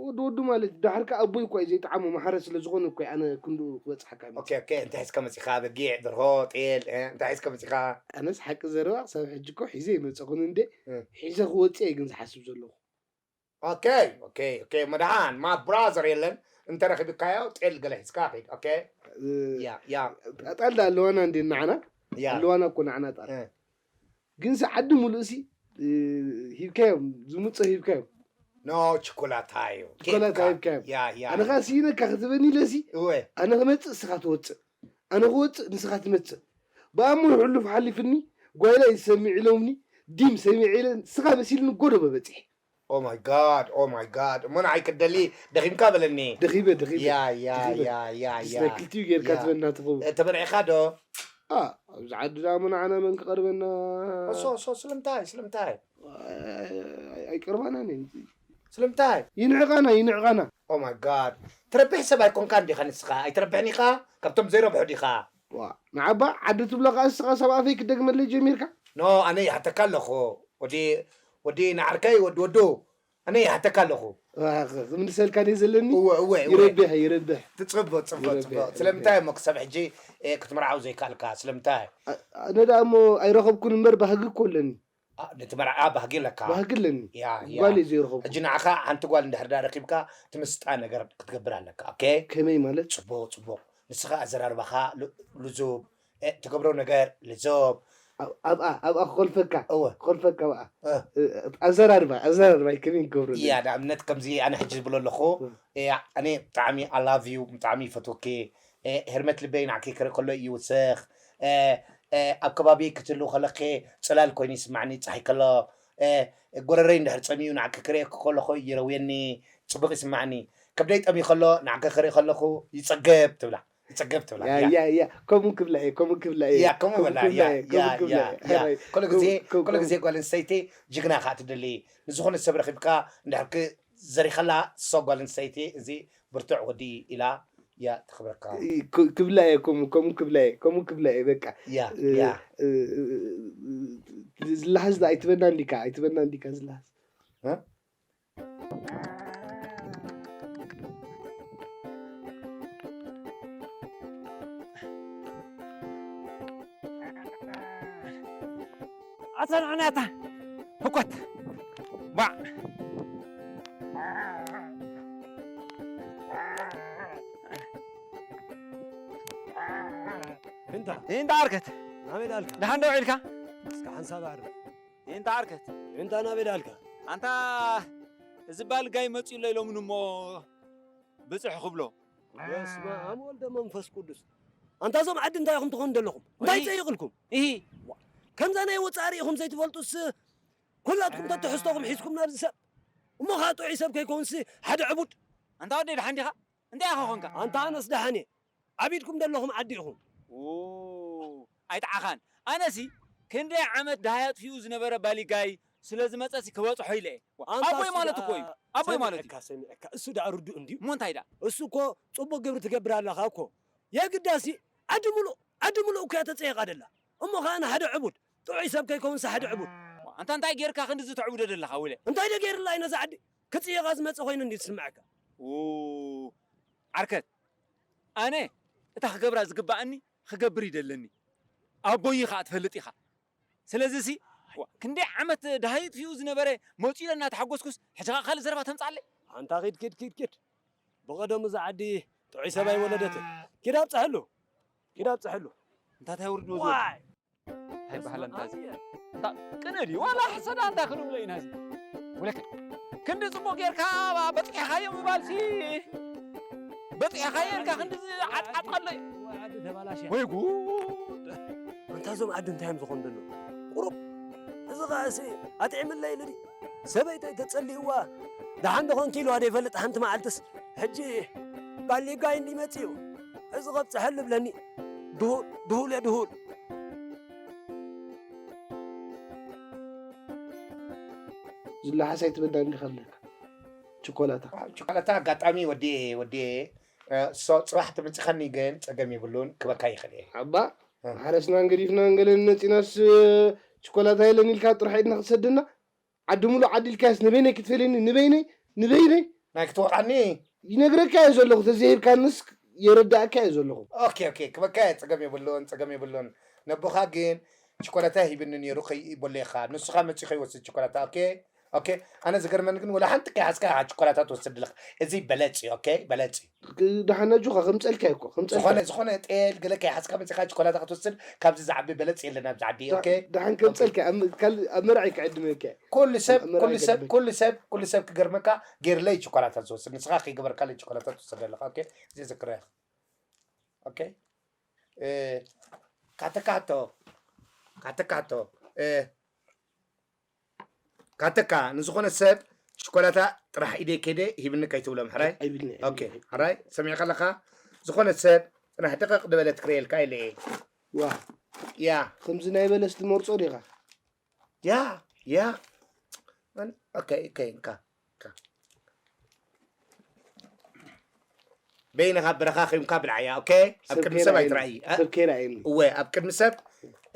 ወዲ ወዲ ማለት፣ ዳሕርካ ኣቦይ እኮ እዩ ዘይጠዓሞ፣ ማሕረ ስለ ዝኾነ እኮ፣ ኣነ ክንድኡ ክበጽሓካ እየ ኦኬ፣ መጺእ። ኦኬ። እንታይ ሒዝካ መጺኻ? በጊዕ፣ ደርሆ፣ ጤል፣ እ፣ እንታይ ሒዝካ መጺኻ? ኣነስ ሓቂ ዘረባ ክሳብ ሕጂ እኮ ሒዘ ይመጸኹን እንዴ፣ እ። ሒዘ ክወጽእ እየ ግን ዝሓስብ ዘለኹ። ኦኬ፣ ኦኬ፣ ኦኬ። መድሃን፣ my brother የለን፣ እንተረኺብካዮ፣ ጤል ገለ ሒዝካ ኺድ። ኦኬ? እ፣ ያ፣ ያ። ጣል ዳ ኣለዋና እንዴ ንዓና? ያ። ኣለዋና እኮ ንዓና ጣል። እ። ግን ሲ ዓዲ ሙሉእ ሲ፣ እ፣ ሂብካዮም፣ ዝምጾ ሂብካዮም። ኖ፣ ችኮላታ እዩ። ችኮላታ ኬክካ። ሂብካዮም። ያ፣ ያ። ኣነ ኸዓ ስኢነካ ክትበኒ ኢለ ሲ፣ እወ። ኣነ ክመጽእ ንስኻ ትወጽእ። ኣነ ክወጽእ ንስኻ ትመጽእ። ብኣሞ ሕሉፍ ሓሊፍኒ፣ ጓይላ እዩ ዝሰሚዕ ኢሎምኒ፣ ዲም ሰሚዐ ኢለ ንስኻ መሲልኒ ጎደቦ በጺሐ። Oh my God፣ oh my God። እሞ ንዓይ ክትደሊ ደኺምካ በለኒ። ደኺበ፣ ደኺበ፣ ያ፣ ያ፣ ደኺበ። ያ፣ ያ፣ ምስ ያ። ናይ ክልቲኡ ጌርካ ያ። ትበና ትኸውን። እ፣ ተመርዒኻ ዶ? ኣ፣ ኣብዚ ዓዲ ደኣ እሞ ንዓና መን ክቐርበና? እሶ፣ እሶ፣ ስለምንታይ፣ ስለምንታይ? ኣይ-፣ ኣይ-፣ ኣይቀርባናን እየን። ስለምንታይ? ይንዕቓና፣ ይንዕቓና። Oh my God። ትረብሕ ሰብ ኣይኮንካን ዲኻ ንስኻ? ኣይትረብሕን ኢኻ? ካብቶም ዘይረብሑ ዲኻ? ዋ፣ ንዓባ ዓዲ ትብሎ ኸኣ ንስኻ ሳብ ኣፈይ ክትደግመለይ ጀሚርካ? ኖ፣ ኣነ ይሓተካ ኣለኹ። ወዲ፣ ወዲ ንዓርከይ፣ ወዲ ወዱ። ኣነ ይሓተካ ኣለኹ። ዋ፣ ክምልሰልካ ድየ ዘለኒ? እወ፣ እወ፣ እወ። ይረብሕ፣ ይረብሕ። ጽቡቕ፣ ጽቡቕ፣ ይረብሕ፣ ጽቡቕ። ይረብሕ። ስለምንታይ እሞ ክሳብ ሕጂ፣ እ፣ ክትምርዓው ዘይከኣልካ? ስለምንታይ? ኣ-፣ ኣነ ደኣ እሞ ኣይረኸብኩን እምበር ባህጊ እኮ ኣለኒ። ኣ፣ ነቲ መርዓ ባህጊ ኣለካ። ባህጊ ኣለኒ። ያ፣ ያ። ጓል እዩ ዘይረኸብኩ። ሕጂ ንዓኻ ሓንቲ ጓል እንድሕር ዳ ረኺብካ፣ ትምስጣ ነገር ክትገብር ኣለካ። ኦኬ? ከመይ ማለት? ጽቡቕ፣ ጽቡቕ። ንስኻ ኣዘራርባኻ ል-፣ ልዙብ፣ እ፣ ትገብሮ ነገር ልዙብ። ኣብ-፣ ኣብኣ፣ ኣብኣ ክኾልፈካ። እወ። ክኾልፈካ ኣብኣ። እ። እ፣ ኣዘራርባ፣ ኣዘራርባ ከመይ ክገብሩ ኣለኒ? ያ፣ ንኣብነት ከምዚ ኣነ ሕጂ ዝብሎ ኣለኹ። እ። ያ፣ ኣነ ብጣዕሚ I love you፣ ብጣዕሚ ይፈትወኪ። እ፣ ህርመት ልበይ ንዓኪ ክርኢ ከሎ እዩ ይውስኽ። እ፣ እ፣ ኣብ ከባቢ ክትህልው ከለኺ ጽላል ኮይኑ ይስማዕኒ፣ ጸሓይ ከሎ። እ፣ ጎረረይ እንድሕር ጸሚኡ ንዓኪ ክርእየኪ ከለኹ ይረውየኒ፣ ጽቡቕ ይስማዕኒ። ከብደይ ጠምዩ ከሎ ንዓኪ ክርኢ ከለኹ ይጸገብ ትብላ፣ ይጸገብ ትብላ። ያ፣ ያ። ያ፣ ያ። ከምኡ ክብላ እየ፣ ከምኡ ክብላ እየ። ያ፣ ከምኡ ከምኡ በላ፣ ክብላ ያ፣ እየ፣ ያ፣ ከምኡ ክብላ ያ። እየ። ያ። ሕራይ፣ ኩሉ ግዜ፣ ከምኡ፣ ከምኡ፣ ኩሉ ግዜ ጓል ኣንስተይቲ ጅግና ከኣ ትደሊ። ንዝኾነ ሰብ ረኺብካ እንድሕር ክ-፣ ዘሪኸላ እሶ ጓል ኣንስተይቲ እዚ ብርቱዕ ወዲ ኢላ እያ ተኽብረካ። እ፣ ክ-፣ ክብላ እየ፣ ከምኡ፣ ከምኡ ክብላ እየ፣ ከምኡ ክብላ እየ፣ በቃ። ያ፣ እ፣ ያ። እ፣ እ፣ እ፣ ዝለሓስ ዶ ኣይትበና እንዲካ፣ ኣይትበና እንዲካ ዝለሓስ። እ? ኣታ ንዕናታ ህኮት ባዕ። እንታ እንዳ ኣርከት ናበይ ዳልካ? ደሓን ዶ ውዒልካ? እስከ ሓንሳብ ኣዕርፍ። እንዳ ኣርከት እንታ ናበይ ዳልካ? ኣንታ እዚ ባልጋይ መፂኡ ኣሎ ኢሎምን እሞ ብፅሕ ክብሎ በስመ ኣብ ወልደ መንፈስ ቅዱስ። ኣንታ እዞም ዓዲ እንታይ ኢኹም ትኾኑ ዘለኹም? እንታይ እሂ። ፀይቕልኩም? ኢሂ ከምዛ ናይ ወፃእ ርኢኹም ዘይትፈልጡስ ኩላትኩም ተትሕዝቶኹም ሒዝኩም ናብዚ ሰብ እሞ ከዓ ጥዑይ ሰብ ከይከውንሲ ሓደ ዕቡድ ኣንታ ወደይ ደሓን ዲኻ? እንታይ ኢኻ ኾንካ? ኣንታ ኣነስ ደሓን እየ። ዓቢድኩም ዘለኹም ዓዲ ኢኹም። ኡ፣ ኣይጠዓኻን። ኣነሲ ክንደይ ዓመት ደሃይ ኣጥፊኡ ዝነበረ ባሊጋይ ስለ ዝመጸሲ ክበጽሖ ኢለ እየ። ኣቦይ ማለት እኮ እዩ። ኣቦይ ማለት እዩ። ሰሚዕካ እሱ ደኣ ርዱእ እንድዩ። እሞ እንታይ ደኣ? እሱ እኮ ጽቡቅ ግብሪ ትገብር ኣለኻ እኮ። የግዳሲ ዓዲ ሙሉእ ዓዲ ሙሉእ እኮ እያ ተጸየቃ ደላ። እሞ ከኣ ንሓደ ዕቡድ ጥዑይ ሰብ ከይከውንስ ሓደ ዕቡድ ኣንታ እንታይ ጌርካ ክንድዚ ተዕቡዶ ደለኻ ውለ? እንታይ ደ ገይርላ እዩ ነዛ ዓዲ ክጽየቃ ዝመጸ ኮይኑ እንድዩ ዝስምዓካ። ኡ፣ ዓርከት ኣነ እታ ክገብራ ዝግባኣኒ ክገብር ይደለኒ። ኣቦይ ኸኣ ትፈልጥ ኢኻ። ስለዚ ሲ ዋ፣ ክንደይ ዓመት ደሃይ ጥፊኡ ዝነበረ መፂኡ ኢለ እናተሓጎስኩስ ሕጂ ኸኣ ካልእ ዘረባ ተምፅኣለይ? ኣንታ ኺድ ኪድ ኪድ ኪድ ብቐደሙ እዛ ዓዲ ጥዑይ ሰብ ኣይወለደትን። ኪድ ኣብፅሐሉ ኪድ ኣብፅሐሉ። እንታይ ታይ ውርድ ወዝ እንታይ በሃለ እንታይ እዚ? እንታ ቅነ ድዩ ዋላ ሕሰዳ እንታይ ክንብሎ ኢና እዚ? ወለከ ክንዲ ጽቡቕ ጌርካ በጽሒኻዮ ምባልሲ በጽሒኻዮ ኢልካ ክንዲ ዝዓጥዓጥቃሎ እዩ። ወይ ጉድ! ኣንታ እዞም ዓዲ እንታይ እዮም ዝኾኑ ዘለዉ? ቁሩብ እዚ ኸኣሲ ኣጥዒምለይ ኢሉ ድዩ? ሰበይተይ ተጸሊእዋ ደሓን ዶ ኾንኪ ኢልዋ ዶ ይፈልጥ ሓንቲ መዓልትስ? ሕጂ ባሊጋይ እንዲ መጺኡ እዚ ኸብጽሐሉ ብለኒ ድሁል ድሁል እየ ድሁል። ዝለሓስ ኣይትበዳን ዲኻ ኣለካ ችኮላታ። ችኮላታ ኣጋጣሚ ወዲኤ ወዲኤ እ፣ ሶ ጽባሕ ትምጽኸኒ ግን ጸገም የብሉን ክበካ ይኽእል እየ። ኣባ ሓረስናን ገዲፍናን ገለን መጺናስ ችኮላታ የለን ኢልካ ጥራሕ ኢድና ክትሰደና ዓዲ ሙሉ ዓዲ ኢልካስ ንበይነይ ክትፈልየኒ ንበይነይ ንበይነይ ናይ ክትወቃኒ ይነግረካ እየ ዘለኹ ተዘይሂብካንስ የረዳእካ እየ ዘለኹ። ኦኬ ኦኬ ክበካ እየ ጸገም የብሉን ጸገም የብሉን። ነቦኻ ግን ችኮላታ ሂብኒ ነይሩ ከይበለካ ንሱኻ መጺኡ ከይወስድ ችኮላታ ኦኬ ኦኬ ኣነ ዝገርመኒ ግን ወላ ሓንቲ ከይሓዝካ ኢኻ ችኮላታ ትወስድ ኣለኻ። እዚ በለጽ እዩ ኦኬ በለጽ እዩ። ደሓን ኣጆኻ ከምጸልካ እኮ ከምጸልካ ዝኾነ ዝኾነ ጤል ገለ ከይሓዝካ መጺኻ ችኮላታ ክትወስድ ካብዚ ዝዓቢ በለጽ የለን ኣብዚ ዓዲ ኦኬ። ደሓን ከምጸልካ ኣብ ካልእ ኣብ መርዓይ ክዕድመካ እየ። ኩሉ ሰብ ኣብ መርዓይ ኩሉ ሰብ ክዕድመካ። ኩሉ ሰብ ኩሉ ሰብ ክገርመካ ጌርለይ ችኮላታ ዝወስድ ንስኻ ከይገበርካለይ ችኮላታ ትወስድ ኣለኻ ኦኬ። እዚ ዝክረያ ኦኬ። እ፣ ካተካቶ ካተካቶ እ፣ ካተካ ንዝኾነ ሰብ ሽኮላታ ጥራሕ ኢደይ ከይደ ሂብኒ ከይትብሎም ሕራይ። ኣይብልኒ ኦኬ ሕራይ ሰሚዕካ ኣለኻ። ዝኾነ ሰብ ጥራሕ ደቀቕ ዝበለ ትክረየልካ ኢለ እየ። ዋ ያ ከምዚ ናይ በለስ ትመርጾ ዲኻ? ያ ያ ኦኬ ኦኬ እንካ እንካ በይንኻ ብረኻ ኺምካ ብልዓያ ኦኬ። ኣብ ቅድሚ ሰብ ኣይትረኣይ እ? ሰብ ከይረኣየኒ እወ ኣብ ቅድሚ ሰብ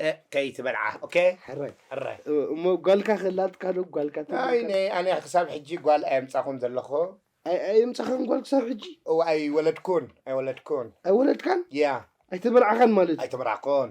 እ፣ ከይትበልዓ ኦኬ። ሕራይ ሕራይ እ፣ እሞ ጓልካ ክህላትካ ዶ ጓልካ ኣይ ነይ ኣነ ክሳብ ሕጂ ጓል ኣየምጻኹን ዘለኹ። ኣይ ኣየምጻኻን ጓል ክሳብ ሕጂ እወ ኣይወለድኩን ኣይወለድኩን። ኣይወለድካን ያ ኣይተመርዓኻን ማለት እዩ። ኣይተመርዓኹን።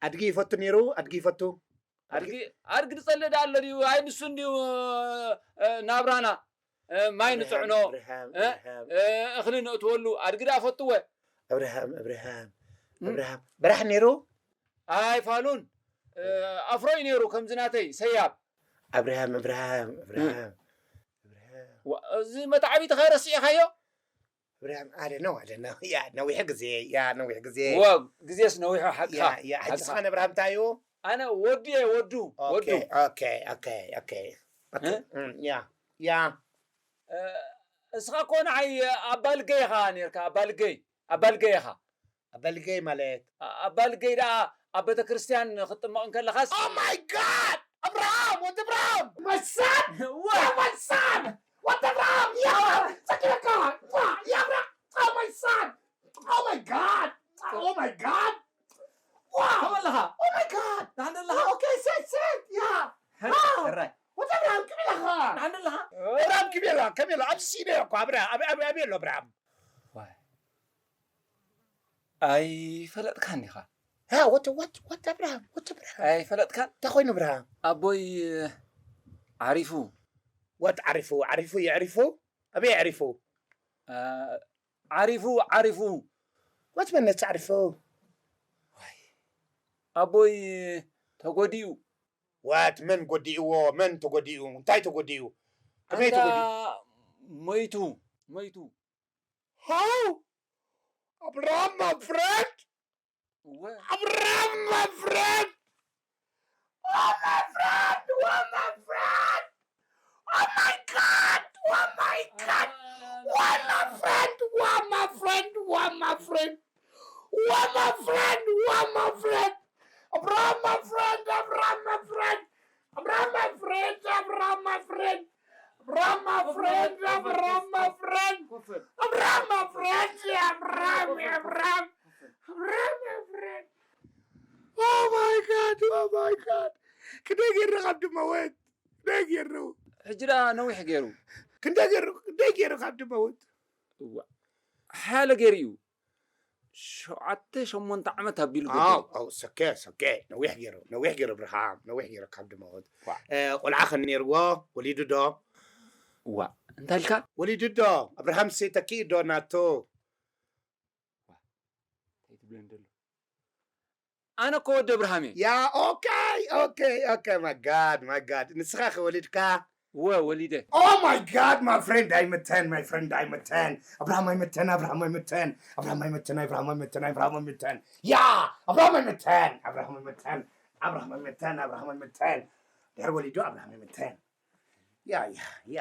ኣድጊ ይፈቱ ነይሩ። ኣድጊ ይፈቱ። ኣድጊ ኣድጊ ዝጸልእ ደኣ ኣሎ ድዩ? ኣይ ንሱ እንድዩ፣ እ፣ እ፣ ናብራና፣ እ፣ ማይ ንጽዕኖ፣ እብርሃም፣ እ፣ እብርሃም። እ፣ እኽሊ ነእትወሉ ኣድጊ ደኣ ፈትወ። እብርሃም፣ እብርሃም፣ እም። እብርሃም። በራሕ ነይሩ። ኣይ ፋሉን፣ እ፣ ኣፍሮ እዩ ነይሩ ከምዚ ናተይ ሰያብ። እብርሃም፣ እብርሃም፣ እብርሃም፣ እብርሃም። ዋ፣ እዚ መታዕቢትኻ ረሲዕኻዮ? እብርሃም፣ I don't know, I don't know. ያ፣ ነዊሕ ግዜ፣ ያ፣ ነዊሕ ግዜ። ዋ፣ ግዜስ ነዊሑ፣ ሓቅኻ፣ ያ፣ ያ፣ ሓቅኻ። ሕጂ ስኻን እብርሃም እንታይ እዩ? ኣነ ወዱ እየ፣ ወዱ፣ ኦኬ፣ ወዱ። ኦኬ፣ ኦኬ፣ ኦኬ። ኦኬ፣ እ? እም፣ ያ፣ ያ። እ፣ እስኻ እኮ ንዓይ ኣባ ልገይ ኢኻ ነርካ፣ ኣባ ልገይ፣ ኣባ ልገይ ኢኻ። ኣባ ልገይ ማለት? ኣ-፣ ኣባ ልገይ ደኣ ኣብ ቤተ ክርስቲያን ክትጥመቕ እንከለኻስ? Oh my God! እብርሃም፣ ወዲ እብርሃም! My son! ዋ! Yeah, my son! ወዲ እብርሃም! ያ! ጸጊበካ! ዋ! ያ እብርሃም! Oh, my son! Oh my God! Oh my God! ዋ! ከመይ ኣለኻ? Oh my God! ደሓን ኣለኻ? Okay, sit, sit! ያ! ሕራይ፣ ዋው! ሕራይ። ወዲ እብርሃም፣ ከመይ ኣለኻ? ደሓን ኣለኻ? እብርሃም፣ ከመይ ኣለኻ? ከመይ ኣሎ? ኣብዚ ስኢነ እኮ፣ ኣብረ-፣ ኣብ-፣ ኣብ-፣ ኣበይ ኣሎ እብርሃም? ዋይ። ኣይፈለጥካን ኢኻ። ሃ፣ what, what, what እብርሃም? What እብርሃም? ኣይፈለጥካን? እንታይ ኮይኑ እብርሃም? ኣቦይ ዓሪፉ። What ዓሪፉ? ዓሪፉ የዕሪፉ? ኣበይ የዕሪፉ? ኣ፣ ዓሪፉ፣ ዓሪፉ። What መነጽ ዓሪፉ? ዋይ። ኣቦይ ተጎዲኡ። What? መን ጎዲእዎ? መን ተጎዲኡ? እንታይ ተጎዲኡ? ከመይ ኣንታ ተጎዲኡ? ሞይቱ፣ ሞይቱ። How? Abraham, my friend? እወ። Abraham, my friend! Oh, my friend! Oh, my friend! Oh, my God! Oh, my God! Oh, my friend! Oh, my friend! Oh, my friend! Oh, my friend! Oh, my friend! Abraham, my friend! Abraham, my friend! Abraham, my friend! Abraham, my friend! Abraham, my friend! Abraham, my friend! Abraham, my friend! Abraham, Abraham! Abraham, my friend! Oh my God! Oh my God! ክንደይ ገይሩ ካብ ድመወት? ክንደይ ገይሩ? ሕጂ ደኣ ነዊሕ ገይሩ። ክንደይ ገይሩ? ክንደይ ገይሩ ካብ ድመወት? እዋ። ሓያለ ገይሩ እዩ። ሸውዓተ ሸሞንተ ዓመት ኣቢሉ ኣው፣ ገዲሉ። ኣው፣ ሰከ፣ ሰከ። ነዊሕ ገይሩ፣ ነዊሕ ገይሩ እብርሃም፣ ነዊሕ ገይሩ ካብ ድመወት። ዋ። እ፣ ቆልዓ ከ ነይርዎ? ወሊዱ ዶ? ዋ፣ እንታይ ኢልካ? ወሊዱ ዶ? እብርሃም ሲ ተኪኡ ዶ ናቱ? እንታይ ትብለኒ ዘሎ? ኣነ እኮ ወዲ እብርሃም እየ። ያ፣ ኦኬ፣ ኦኬ፣ ኦኬ፣ my God፣ my God። ንስኻ ከ ወሊድካ? እወ፣ ወሊደ። Oh my God, my friend ኣይምተን፣ my friend ኣይምተን። እብርሃም ኣይምተን፣ እብርሃም ኣይምተን። እብርሃም ኣይምተን፣ እብርሃም ኣይምተን፣ እብርሃም ኣይምተን። ያ፣ እብርሃም ኣይምተን፣ እብርሃም ኣይምተን። እብርሃም ኣይምተን፣ እብርሃም ኣይምተን። ድሕሪ ወሊዱ እብርሃም ኣይምተን። ያ፣ ያ፣ ያ።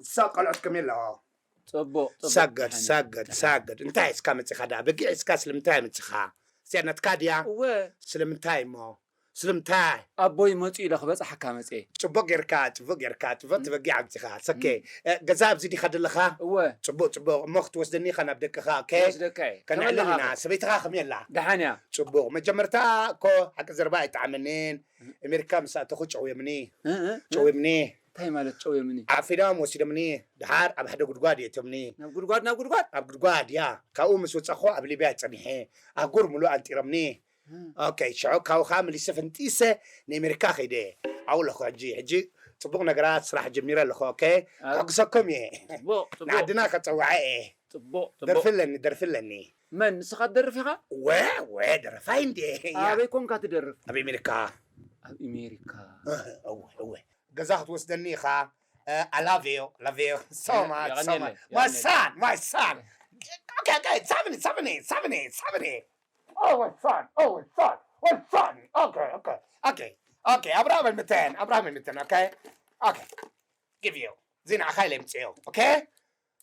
እሳ ቆልዑት ከመይ ኣለዎ? ጽቡቕ፣ ጽቡቕ። ሰገድ፣ ደሓን፣ ሰገድ፣ ደሓን። ሰገድ። እንታይ እስካ መጺኻ ደኣ? በጊዕ እስካ ስለምንታይ መጺኻ? እዚኣ ናትካ ድያ? እወ። ስለምንታይ እሞ? ስለምንታይ? ኣቦይ መጺኡ ኢለ ክበጽሓካ መጺኤ። ጽቡቕ ጌርካ፣ ጽቡቕ ጌርካ። ጽቡቕ እም። ትበጊዕ ኣምጺኻ። ሰኬ፣ እም። እ፣ ገዛ ኣብዚ ዲኻ ዘለኻ? እወ። ጽቡቕ፣ ጽቡቕ። እሞ ክትወስደኒ ኢኻ ናብ ደቅኻ፣ ኦኬ? ክወስደካ እየ። ከነዕልል ከመይ ኣለኻ? ኢና። ሰበይትኻ ከመይ ኣላ? ደሓን እያ። ጽቡቕ። መጀመርታ እኮ ሓቂ ዘረባ ኣይጠዓመንን። እም። ኣሜሪካ ምስ ኣተኹ ጨውዮምኒ። እ፣ እ፣ እ። ጨውዮምኒ። እንታይ ማለት ጨውዮምኒ? ዓፊኖም ወሲዶምኒ፣ ድሓር ኣብ ሓደ ጉድጓድ የእቶምኒ። ናብ ጉድጓድ፣ ናብ ጉድጓድ? ኣብ ጉድጓድ፣ ያ። ካብኡ ምስ ወጻኹ ኣብ ሊብያ ጸኒሐ፣ ኣህጉር ምሉእ ኣንጢሮምኒ። እም። ኦኬ፣ ሽዑ ካብኡ ኸኣ መሊሰ ፈንጢሰ ንኣሜሪካ ከይደ። ኣብኡ ኣለኹ ሕጂ። ሕጂ ጽቡቕ ነገራት ስራሕ ጀሚረ ኣለኹ፣ ኦኬ? ኣብ ክሕግዘኩም እየ። ጽቡቕ፣ ጽቡቕ። ንዓድና ከጸውዓ እየ። ጽቡቕ፣ ጽቡቕ። ደርፊ ኣለኒ፣ ደርፊ ኣለኒ። መን? ንስኻ ትደርፍ ኢኻ? ወ-፣ ወ-፣ ደረፋይ እንዴ። ያ። ኣበይ ኮንካ ትደርፍ? ኣብ ኣሜሪካ። ኣብ ኣሜሪካ። እህ፣ እወ፣ እወ። ገዛ ክትወስደኒ ኢኻ። እ፣ I love you, love you so ያ-፣ much, so የቐንየለይ፣ much. My የቐንየለይ። Son, my son. Okay, okay, ሳብኒ፣ ሳብኒ፣ ሳብኒ፣ ሳብኒ። Oh, my son, oh, my son, my son. Okay, okay, okay, okay. ኣብርሃም ኣይምተን፣ ኣብርሃም ኣይምተን, okay? Okay. Give you. እዚ ንዓኻ ኢለ የምጽኦ, okay?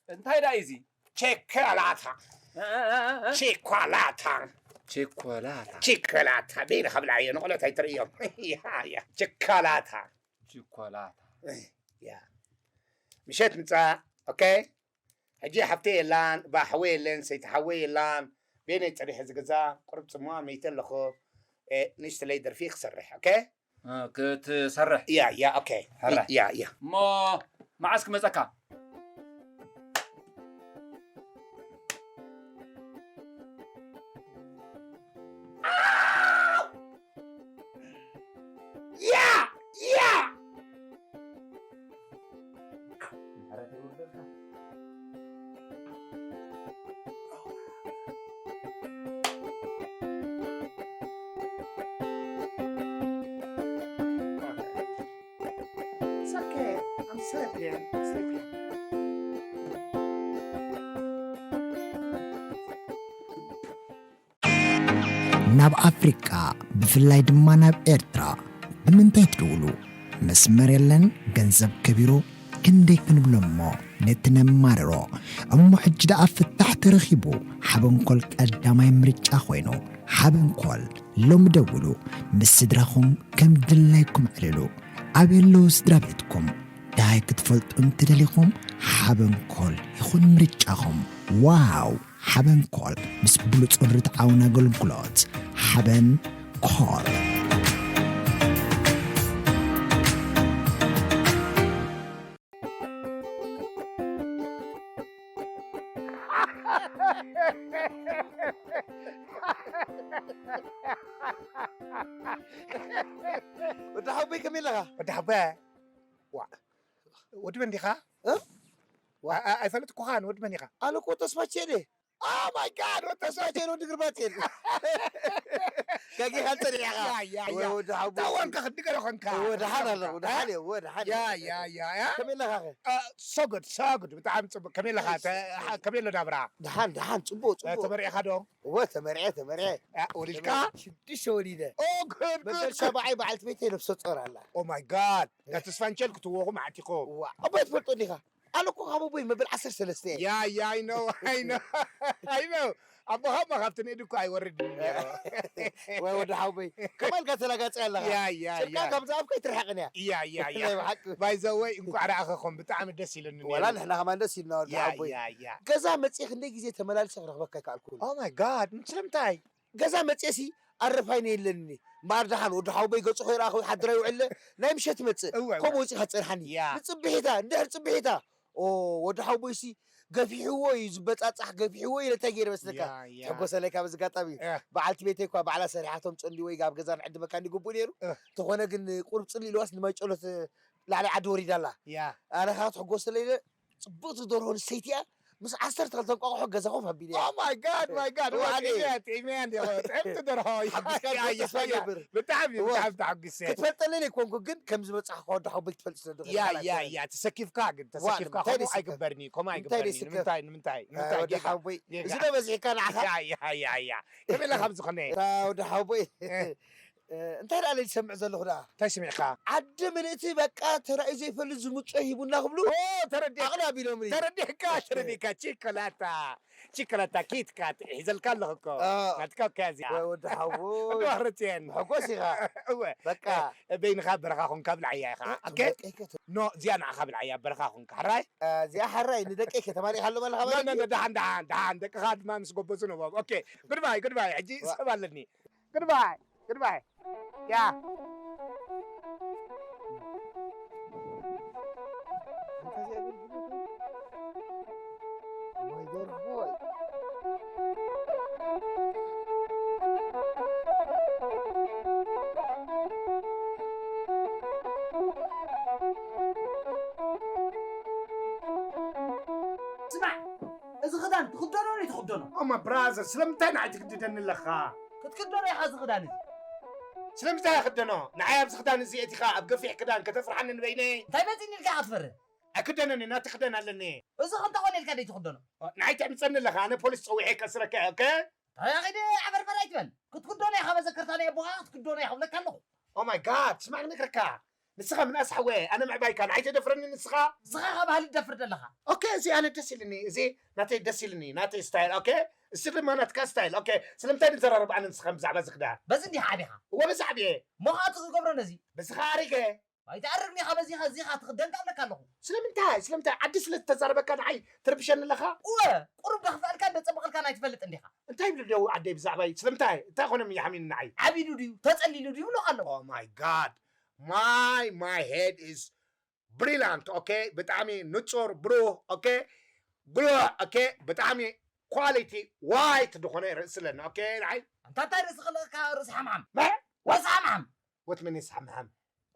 እንታይ ደኣ እዩ እዚ? ቸኮላታ። እ፣ እ፣ እ፣ እ፣ እ። ቸኮላታ። ቸኮላታ። ቸኮላታ። በይንኻ ብልዓዮ፣ ንቖልዑት ኣይተርእዮም። ያ፣ ያ። ቸኮላታ። ቸኮላታ። ያ። ምሸት ምጻእ፣ ኦኬ? ሕጂ ሓፍተይ የላን፣ እባ ሓወይ የለን፣ ሰይቲ ሓወይ የላን። በይነይ ጸኒሐ እዚ ገዛ፣ ቁሩብ ጽምዋ መይተ ኣለኹ። እ፣ ንእሽተለይ ደርፊ ክሰርሕ፣ ኦኬ? እ፣ ክትሰርሕ። ያ፣ ያ፣ ኦኬ። ሕራይ። ያ፣ ያ። እሞ መዓስ ክመጸካ? It's okay. I'm sleeping. I'm sleeping. ናብ ኣፍሪቃ፣ ብፍላይ ድማ ናብ ኤርትራ ብምንታይ ትድውሉ? መስመር የለን፣ ገንዘብ ከቢሩ፣ ክንደይ ክንብሎ እሞ ነቲ ነማርሮ። እሞ ሕጂ ደኣ ፍታሕ ተረኺቡ፣ ሓበንኮል ቀዳማይ ምርጫ ኮይኑ። ሓበንኮል ሎሚ ደውሉ፣ ምስ ስድራኹም ከም ድላይኩም ዕልሉ። ኣበይ ኣለዉ ስድራ ቤትኩም? ደሃይ ክትፈልጡ እንተደሊኹም፣ ሓበንኮል ይኹን ምርጫኹም። ዋው! ሓበንኮል ምስ ብሉጽን ርትዓውን ኣገልግሎት። ሓበን ኮል። ወዲ ሓወቦይ ከመይ ኣለኻ? ወዲ ሓወቦይ ዋ ወዲ መን ዲኻ? እ? ዋ- ኣ- ኣይፈለጥኩኻን። ወዲ መን ኢኻ? ኣነ እኮ ተስፋቼ እየ። Oh my God፣ ወዲ ተስፋቼ ወዲ ግርባቴ። ከጊኻ ጸኒሕኻ። ያ፣ ያ፣ ያ። ወዲ ሓወቦይ። ታዋንካ ክንዲ ገለ ኾንካ። ወዲ ሓን ኣለኹ፣ ወዲ ሓን እየ፣ ወዲ ሓን እየ። ያ፣ ያ፣ ያ፣ ያ። ከመይ ኣለኻ ኸ? አ፣ so good፣ so good። ብጣዕሚ ጽቡቅ። ከመይ ኣለኻ? ተ- ሓ- ከመይ ኣሎ ናብራ? ደሓን፣ ደሓን፣ ጽቡቅ፣ እ፣ ጽቡቅ። ተመሪዕኻ ዶ? እወ፣ ተመርዐ፣ ተመርዐ። እ፣ ወሊድካ? ሽዱሽተ ወሊደ። Oh, good, good፣ መጨረሻ good። በዓይ በዓልቲ ቤተይ ነብሰ ጾር ኣላ። Oh my God። ያ ተስፋንቸል ክትወኹም ዓቲኹም። ዋ፣ ኣቦይ ትፈልጦ ዲኻ? ኣነ እኮ ካብ ኣቦይ መበል ዓሰርተ ሰለስተ እየ። ያ፣ ያ፣ I know፣ I know፣ I know። ኣቦኻ እሞ ካብቲ ንእድ እኮ ኣይወርድን እዩ ነይሩ። ወይ ወዲ ሓወቦይ፣ ከማን ጋር ተላጋጺ ኣለኻ። ያ፣ ያ፣ ስልካ ያ። ካብ ዝኣፍካ ኣይትርሕቕን እያ። ያ፣ ያ፣ ያ። ናይ ብሓቂ። By the way፣ እንኳዕ ረኣኸኹም፣ ብጣዕሚ ደስ ኢሉኒ ነይሩ። ዋላ ንሕና ከማን ደስ ኢልና ወዲ ያ፣ ሓወቦይ። ያ፣ ያ። ገዛ መጽየ ክንደይ ግዜ ተመላልሰ ክረኽበካ ኣይከኣልኩን። Oh my God፣ ስለምንታይ? ገዛ መጽየሲ ኣረፋይነ የለኒ። እምበኣር ደሓን ወዲ ሓወቦይ ገጹ ከይረኣኹ ይሓድር ኣይውዕለ፣ ናይ ምሸት ይመጽእ። እወ፣ እወ። ከምኡ ወጺኻ ትጸንሓኒ። ያ። ንጽብሒታ፣ እንድሕር ጽብሒታ። ኦ፣ ወዲ ሓወቦይሲ ገፊሕዎ እዩ ዝበጻጻሕ፣ ገፊሕዎ ኢለ እንታይ ገይረ መስለካ? ያ፣ ያ። ትሕጎሰለይ ካብ እዚ ኣጋጣሚ። ያ። በዓልቲ ቤተይ እኳ ባዕላ ሰሪሓቶም ጸንዲ ወይ ኣብ ገዛ ንዕድመካ እንዲ ግቡእ ነይሩ። እ። እንተኾነ ግን ቁሩብ ጽልኢ ኢልዋስ ንማይ ጨሎት ላዕሊ ዓዲ ወሪዳ ኣላ። ያ። ኣነ ከዓ ትሕጎሰለይ ኢለ ጽብቕቲ ደርሆ ኣንስተይቲ እያ። ምስ ዓሰርተ ክልተ እንቋቑሖ ገዛ ኮፍ ኣቢለ እያ። Oh my God፣ my God። እዋ፣ እዋ፣ ኣነ ጥዕመያ፣ ጥዕመያ እንዲኹ። ጥዕምቲ ደርሆ። ሓጒስካ እያ፣ እያ፣ ተስፋ እያ። ይገብር። ብጣዕሚ፣ እዋ። ብጣዕሚ ተሓጒሰ። ክትፈልጠለይ ዘይኮንኩ ግን ከምዚ በጻሕካ ወዲ ሓወቦይ ክትፈልጥ ስለ ዝኽእል ያ፣ ካልኣይ ያ፣ ኣይኮነን። ያ። ተሰኪፍካ ግን፣ እዋ፣ ተሰኪፍካ ንምንታይ ከምኡ ዘይስከፍ? ኣይግበርኒ፣ ከምኡ ንምንታይ ኣይግበርኒ። ዘይስከፍ? ንምንታይ፣ ንምንታይ? እ፣ ንምንታይ ወዲ ጌጋ? ሓወቦይ። ጌጋ። እዚ ዶ በዚሕካ ንዓኻ? ያ፣ ያ፣ ያ፣ ያ። ከመይ ኢለ ከምዚ ኾነ? እታ ወዲ ሓወቦይ። እ። እ፣ እንታይ ደኣ ዝሰምዕ ዘለኹ ደኣ? እንታይ ስሚዕካ? ዓዲ ምልእቲ በቃ ተራእዩ ዘይፈልጥ ዝምጾ ሂቡና ክብሉ ኦ፣ ተረዲእካ። ዓቕሊ ኣቢሎምኒ። ተረዲእካ፣ ተረዲእካ። ቺኮላታ፣ ቺኮላታ፣ ኪትካት ሒዘልካ ኣለኹ እኮ። አ። ናትካ እኮ እያ እዚኣ። ወ-፣ ወዲ ሓወቦይ። ወዲ ዋህረትየን። መሐጎስ ኢኻ። እወ። በቃ። እ፣ በይንኻ በረኻ ኾንካ ብልዓያ ኢኻ። እ፣ ኦኬ? ደቀይ ከ-፣ ኖ፣ እዚኣ ንዓኻ ብልዓያ በረኻ ኾንካ። ሕራይ? እ፣ እዚኣ ሕራይ ንደቀይ ከ ተማሊእካ ኣሎ ኣለኻ ኖ፣ ማለት ኖ፣ እዩ? ኖ፣ ደሓን፣ ደሓን፣ ደሓን። ደቅኻ ድማ ምስ ጎበዙ ንቦም። ኦኬ። ጉድባይ፣ ጉድባይ። ሕጂ ዋ- ሰብ ኣለኒ። Goodbye. Goodbye. Yeah. ስማዕ፣ እዚ ክዳን ትኽደኖ ወይ ትኽደኖ? ኦማ ብራዘር፣ ስለምንታይ ንዓይ ትግድደኒ ኣለኻ? ክትክደኖ ኢኻ እዚ ክዳን እዚ። ስለምንታይ ክደኖ? ንዓይ ኣብዚ ክዳን እዚ ኣእቲኻ ኣብ ገፊሕ ክዳን ከተፍርሓኒ ንበይነይ? እንታይ መፂኒ ኢልካ ክትፈርህ? ኣይክደኖን እየ፣ ናቲ ክዳን ኣለኒ። እዚ ከምታ ኮነ ኢልካ ደይ ትኽደኖ? ንዓይ ተዕምፀኒ ኣለኻ፣ ኣነ ፖሊስ ፀዊዐ ከስረካ እየ፣ ኦኬ? እንታይ ኣኺዲ ዓፈርፈር ኣይትበል። ክትክደኖ ኢኻ መዘከርታ ናይ ኣቦኻ ክትክደኖ ኢኻ እብለካ ኣለኹ። Oh my God፣ ስማዕ ንመክረካ። ንስኻ ምንኣስ ሓወየ፣ ኣነ ምዕባይካ፣ ንዓይ ተደፍረኒ ንስኻ? ንስኻ ካብ ባህሊ ትደፍር ዘለኻ። ኦኬ፣ እዚ ኣነ ደስ ኢልኒ፣ እዚ ናተይ ደስ ኢልኒ፣ ናተይ ስታይል፣ ኦኬ? እዚ ድማ ናትካ ስታይል፣ ኦኬ? ስለምንታይ ንዘራረብ ኣነ ንስኻ ብዛዕባ እዚ ክዳን? በዚ እንዲኻ ዓቢኻ? እወ፣ በዚ ዓብየ። እሞ ኸኣ እቲ ክገብሮ ነዚ? በዚ ኸኣ ኣሪገ። ኣይትኣርግኒ ኢኻ በዚኻ፣ እዚኻ ትኽደን ከኣ እብለካ ኣለኹ። ስለምንታይ? ስለምንታይ? ዓዲ ስለ ዝተዛረበካ ንዓይ ትርብሸኒ ኣለኻ? እወ፣ ቁሩብ ዶ ክፍኣልካን ዶ ጸብቐልካን ኣይትፈልጥን ዲኻ? እንታይ ይብሉ ደው ዓደይ ብዛዕባይ? ስለምንታይ? እንታይ ኾኖም ይሓሚኑ ንዓይ? ዓቢዱ ድዩ? ተጸሊሉ ድዩ ይብሉኻ ኣለዉ። Oh my God። My, my head is brilliant, okay? ብጣዕሚ ንጹር፣ ብሩህ፣ okay? ግሉዕ፣ okay? ብጣዕሚ ኳሊቲ ዋይት ዝኾነ ርእሲ ኣለኒ፣ okay? ንዓይ ኣንታ እንታይ ርእሲ ክልእካ ርእሲ ሓምሓም? መ? ርእሲ ሓምሓም። What mean is ሓምሓም?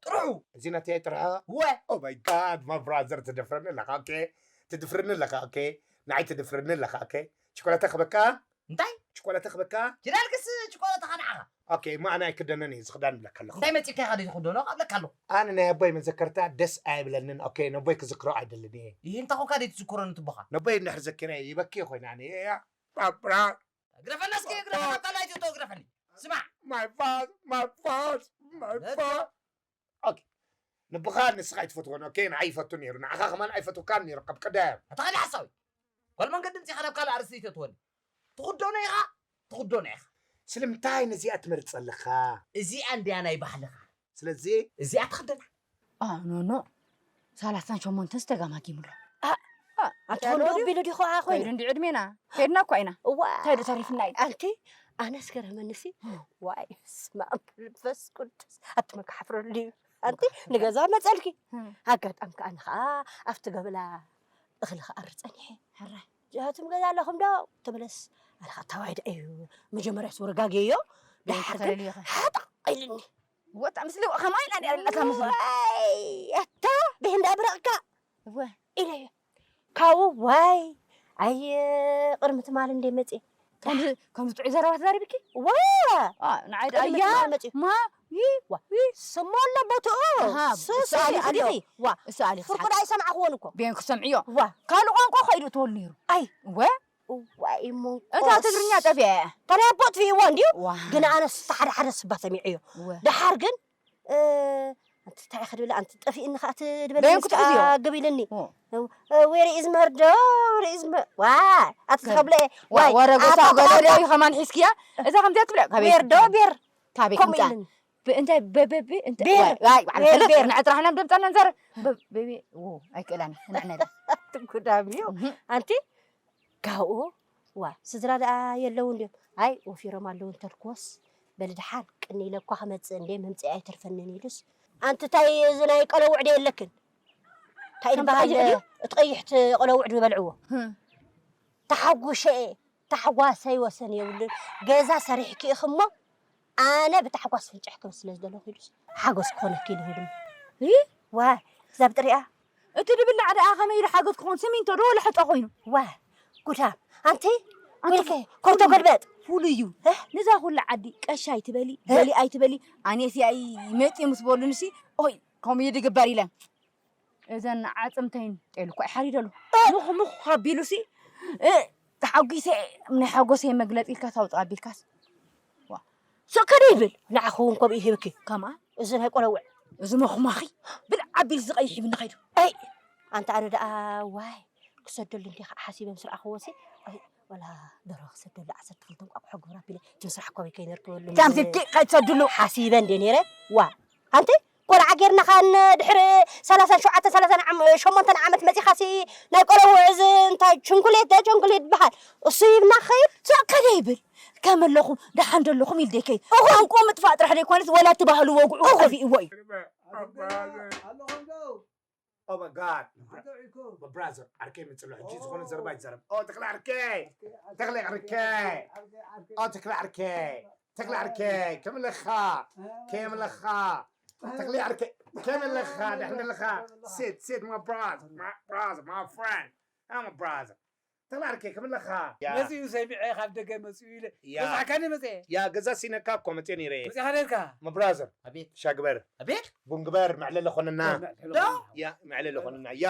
ጥርሑ። እዚ ናተይ ጥርሑ? እወ። Oh my God፣ my brother፣ ትደፍረኒ ኣለኻ፣ okay? ትድፍርኒ ኣለኻ፣ okay? ንዓይ ትድፍርኒ ኣለኻ፣ okay? ችኮላታ ክበካ? እንታይ? ችኮላታ ክበካ? ጅዳልክስ ችኮላታ ኸንዓኻ። ኦኬ፣ እሞ ኣነ ኣይክደነን እየ ዝኽዳን እብለካ ኣለኹ። እንታይ መፂእካ ኢኻ ደይ ትኽደኖ ኣብለካ ኣለኹ። ኣነ ናይ ኣቦይ መዘከርታ ደስ ኣየብለንን። ኦኬ፣ ነቦይ ክዝክሮ ኣይደልን እየ። ይህ እንታይ ኮንካ ደይ ትዝክሮ ንትቦኻ። ነቦይ እንድሕር ዘኪረ ይበኪ ኮይና ኣነ እያ። ባብራ ግረፈና እስኪ ግረፈና ኣብታ ላይት እቶ ግረፈኒ። ስማዕ my fault, my fault, my fault. ኦኬ፣ ንቦኻ ንስኻ ኣይትፈትዎን። ኦኬ፣ ንዓይ ይፈቱ ነይሩ፣ ንዓኻ ከማን ኣይፈትወካን ነይሩ ካብ ቀዳዮም። ኣታ ኸዲ ሓሳዊ ጓል መንገዲ ምፂኻ ናብ ካልእ ኣርእስቲ ይተትወኒ። ትኽደኖ ኢኻ ትኽደኖ ኢኻ። ስለምንታይ ነዚኣ ትመርፅ ኣለኻ? እዚኣ እንድያ ናይ ባህልኻ። ስለዚ እዚኣ ትኽደና። ኖ ኖ፣ ሰላሳን ሸሞንተን ዝተጋማጊሙ ኣሎ። ኣትኾንዶ ቢሉ ዲኹ ኮይኑ ከይዱ እንዲ ዕድሜና ከይድና እኳ ኢና። እዋ እንታይ ዶ ተሪፍና እዩ? ኣንቲ ኣነስ ገረመንሲ። ዋይ ስማ መንፈስ ቅዱስ ኣትመካሕፍረሉ እዩ። ኣንቲ ንገዛ መፀልኪ ኣጋጣም ከዓ ንኸዓ ኣብቲ ገበላ እኽሊ ክኣሪ ፀኒሐ። ሕራይ እዚኣትም ገዛ ኣለኹም ዶ? ተመለስ ኣነ ከዓ ታዋይዳ እዩ። መጀመርያ ስወረጋግየዮ ድሓር ግን ሓጠቕ ኢልኒ። ወጣ ምስሊ ከማይ ኢና ዲኣ ኣለካ ምስሉ ዋይ ኣታ ብህንዳ ብረቕካ እወ ኢለዮ። ካብኡ ዋይ ኣየ ቅድሚ ትማል እንደ መፅእ ከምዚ ከምዚ ጥዑይ ዘረባ ተዛሪብኪ ዋ አ፣ ንዓይ ቅድሚ ደኣ ትማል መፅእ ማ ይ ስሞ ኣሎ ቦትኡ ኣሃ፣ ሱስ እሱ ኣሊኽ ኣሊኺ ዲኺ? ዋ እሱ ኣሊኽ ፍርቁ ሰሓት ዳይ ሰማዕክዎን እኮ ቤን ክሰምዕዮ ዋ ካልእ ቋንቋ ኮይዱ ትወሉ ነይሩ ኣይ እወ ዋይ እሞ እታ ትግርኛ ጠፊኣ እያ ተናቦ ጥፊእዎ እንድዩ ዋ ግን ኣነስ ሓደ ሓደ ስባ ሰሚዐዮ እወ ደሓር ግን እ፣ ኣንቲ እንታይ ኢኺ ድብል ኣንቲ ጠፊእኒ ከዓ ትድበል በየን ምስ ክትሕዝዮ? ከዓ ግብ ኢልኒ ኦ። ዌር ኢዝ መርዶ ዌር ኢዝ ዋ ኣቲ ከ- ትኸብለ ዋ- ወረ ጎሳ ገለደ እዩ ከማን ሒዝክያ እዛ ከምዚኣ ትብለ ካበይ ዌር ዶ ቤር ካበይ ከምኡ ትምፃ ኢልኒ ብእንታይ በበቢ እንታይ ቤር፣ ዋይ ዋይ ቤር፣ ፈለጥ ቤር። ንዕጥራሕና ደምፃና ንዘር በቤ ኣይክእላን ንዕነዳ ትጉዳም እዩ ኣንቲ ካብኡ ዋ ስድራ ደኣ የለውን ድዮም ኣይ ወፊሮም ኣለዉ እንተልክዎስ በሊ ድሓር ቅኒ ኢለ እኳ ክመፅእ እንደ መምፅኢ ኣይተርፈንን ኢሉስ ኣንቲ እንታይ እዚ ናይ ቀለውዕ ዶ የለክን እንታይ ዝበሃል እቲ ቀይሕቲ ቆለውዕ ዝበልዕዎ ተሓጉሸ እየ ታሕጓሰይ ወሰን የብሉን ገዛ ሰሪሕኪ ኢኺ እሞ ኣነ ብታሕጓስ ፍንጭሕ ክብል ስለ ዝደለኹ ኢሉስ ሓጎስ ክኾነኪ ኢሉ ሂዱኒ ዋይ እዛ ብጥሪኣ እቲ ድብላዕ ደኣ ከመይ ኢሉ ሓገዝ ክኾን ስሚንቶ ዶ ለሕጦ ኮይኑ ዋይ ጉዳም ኣንቲ ጉልከ ኮርቶ ገልበጥ ፍሉይ እዩ ንዛ ኩላ ዓዲ ቀሻ ኣይትበሊ ገሊ ኣይትበሊ ኣኔስ ያይ መፂ ምስ በሉንሲ ኦይ ከምኡ እዩ ድግበር ኢለን እዘን ዓፅምተይን ጤሉ እኳ ይሓሪደሉ ምኽ ምኽ ኣቢሉሲ ተሓጒሰ ናይ ሓጎሰይ መግለፂ ኢልካ ታውፅእ ኣቢልካስ ስእከ ዶ ይብል ንዓኹ እውን ከምኡ ይህብኪ ከምኣ እዚ ናይ ቆለውዕ እዚ መኹማኺ ብልዕ ኣቢሉ ዝቐይሕ ይብኒ ኸይዱ ኣይ ኣንታ ኣነ ደኣ ዋይ ክሰደሉ እንዲ ከዓ ሓሲበ ምስ ረኣኽዎ ሲ ኣይ ወላ ደሮ ክሰደሉ ዓሰርተ ክልተ እንቋቑሖ ግብር ኣቢለ እቲ ምስራሕ ኮበይ ከይነርክበሉ ከምዚ ከይትሰድሉ ሓሲበ እንደ ነይረ ዋ ኣንቲ ቆልዓ ጌርና ኻን ድሕሪ ሰላሳን ሸውዓተን ሰላሳን ዓም- ሸሞንተን ዓመት መፂኻሲ ናይ ቆለውዕ እዚ እንታይ ችንኩሌት ደ ችንኩሌት ይበሃል እሱ ይብና ኸይድ ሰከደ ይብል ከም ኣለኹም ደሓን ደለኹም ኢል ደይከይድ ቋንቋ ምጥፋእ ጥራሕ ደይኮነስ ወላ እቲ ባህሉ ወግዑ ጠፊእዎ እዩ Oh my God. My brother, ዓርከይ መፅሎ ሕጂ ዝኾነ ዘረባ ይዛረብ። ኦ ተክለ ዓርከይ፣ ተክለ ዓርከይ፣ ኦ ተክለ ዓርከይ፣ ተክለ ዓርከይ፣ ከመለኻ፣ ከመለኻ፣ ተክለ ዓርከይ፣ ከመለኻ፣ ደሕን ኣለኻ? Sit, sit, my brother, my brother, my friend, I'm a brother. ተክለ ዓርከይ ከመለኻ? መፂኡ ሰሚዐ ካብ ደገ መፂኡ ኢለ በዛሕካኒ መፀ ያ ገዛ ሲነካ እኮ መፅእ ነይረ። መፅኻ ነርካ My brother, ኣቤት ሻግበር፣ ኣቤት ቡን ግበር፣ መዕለሊ ኾነና። ዶ ያ መዕለሊ ኾነና። ያ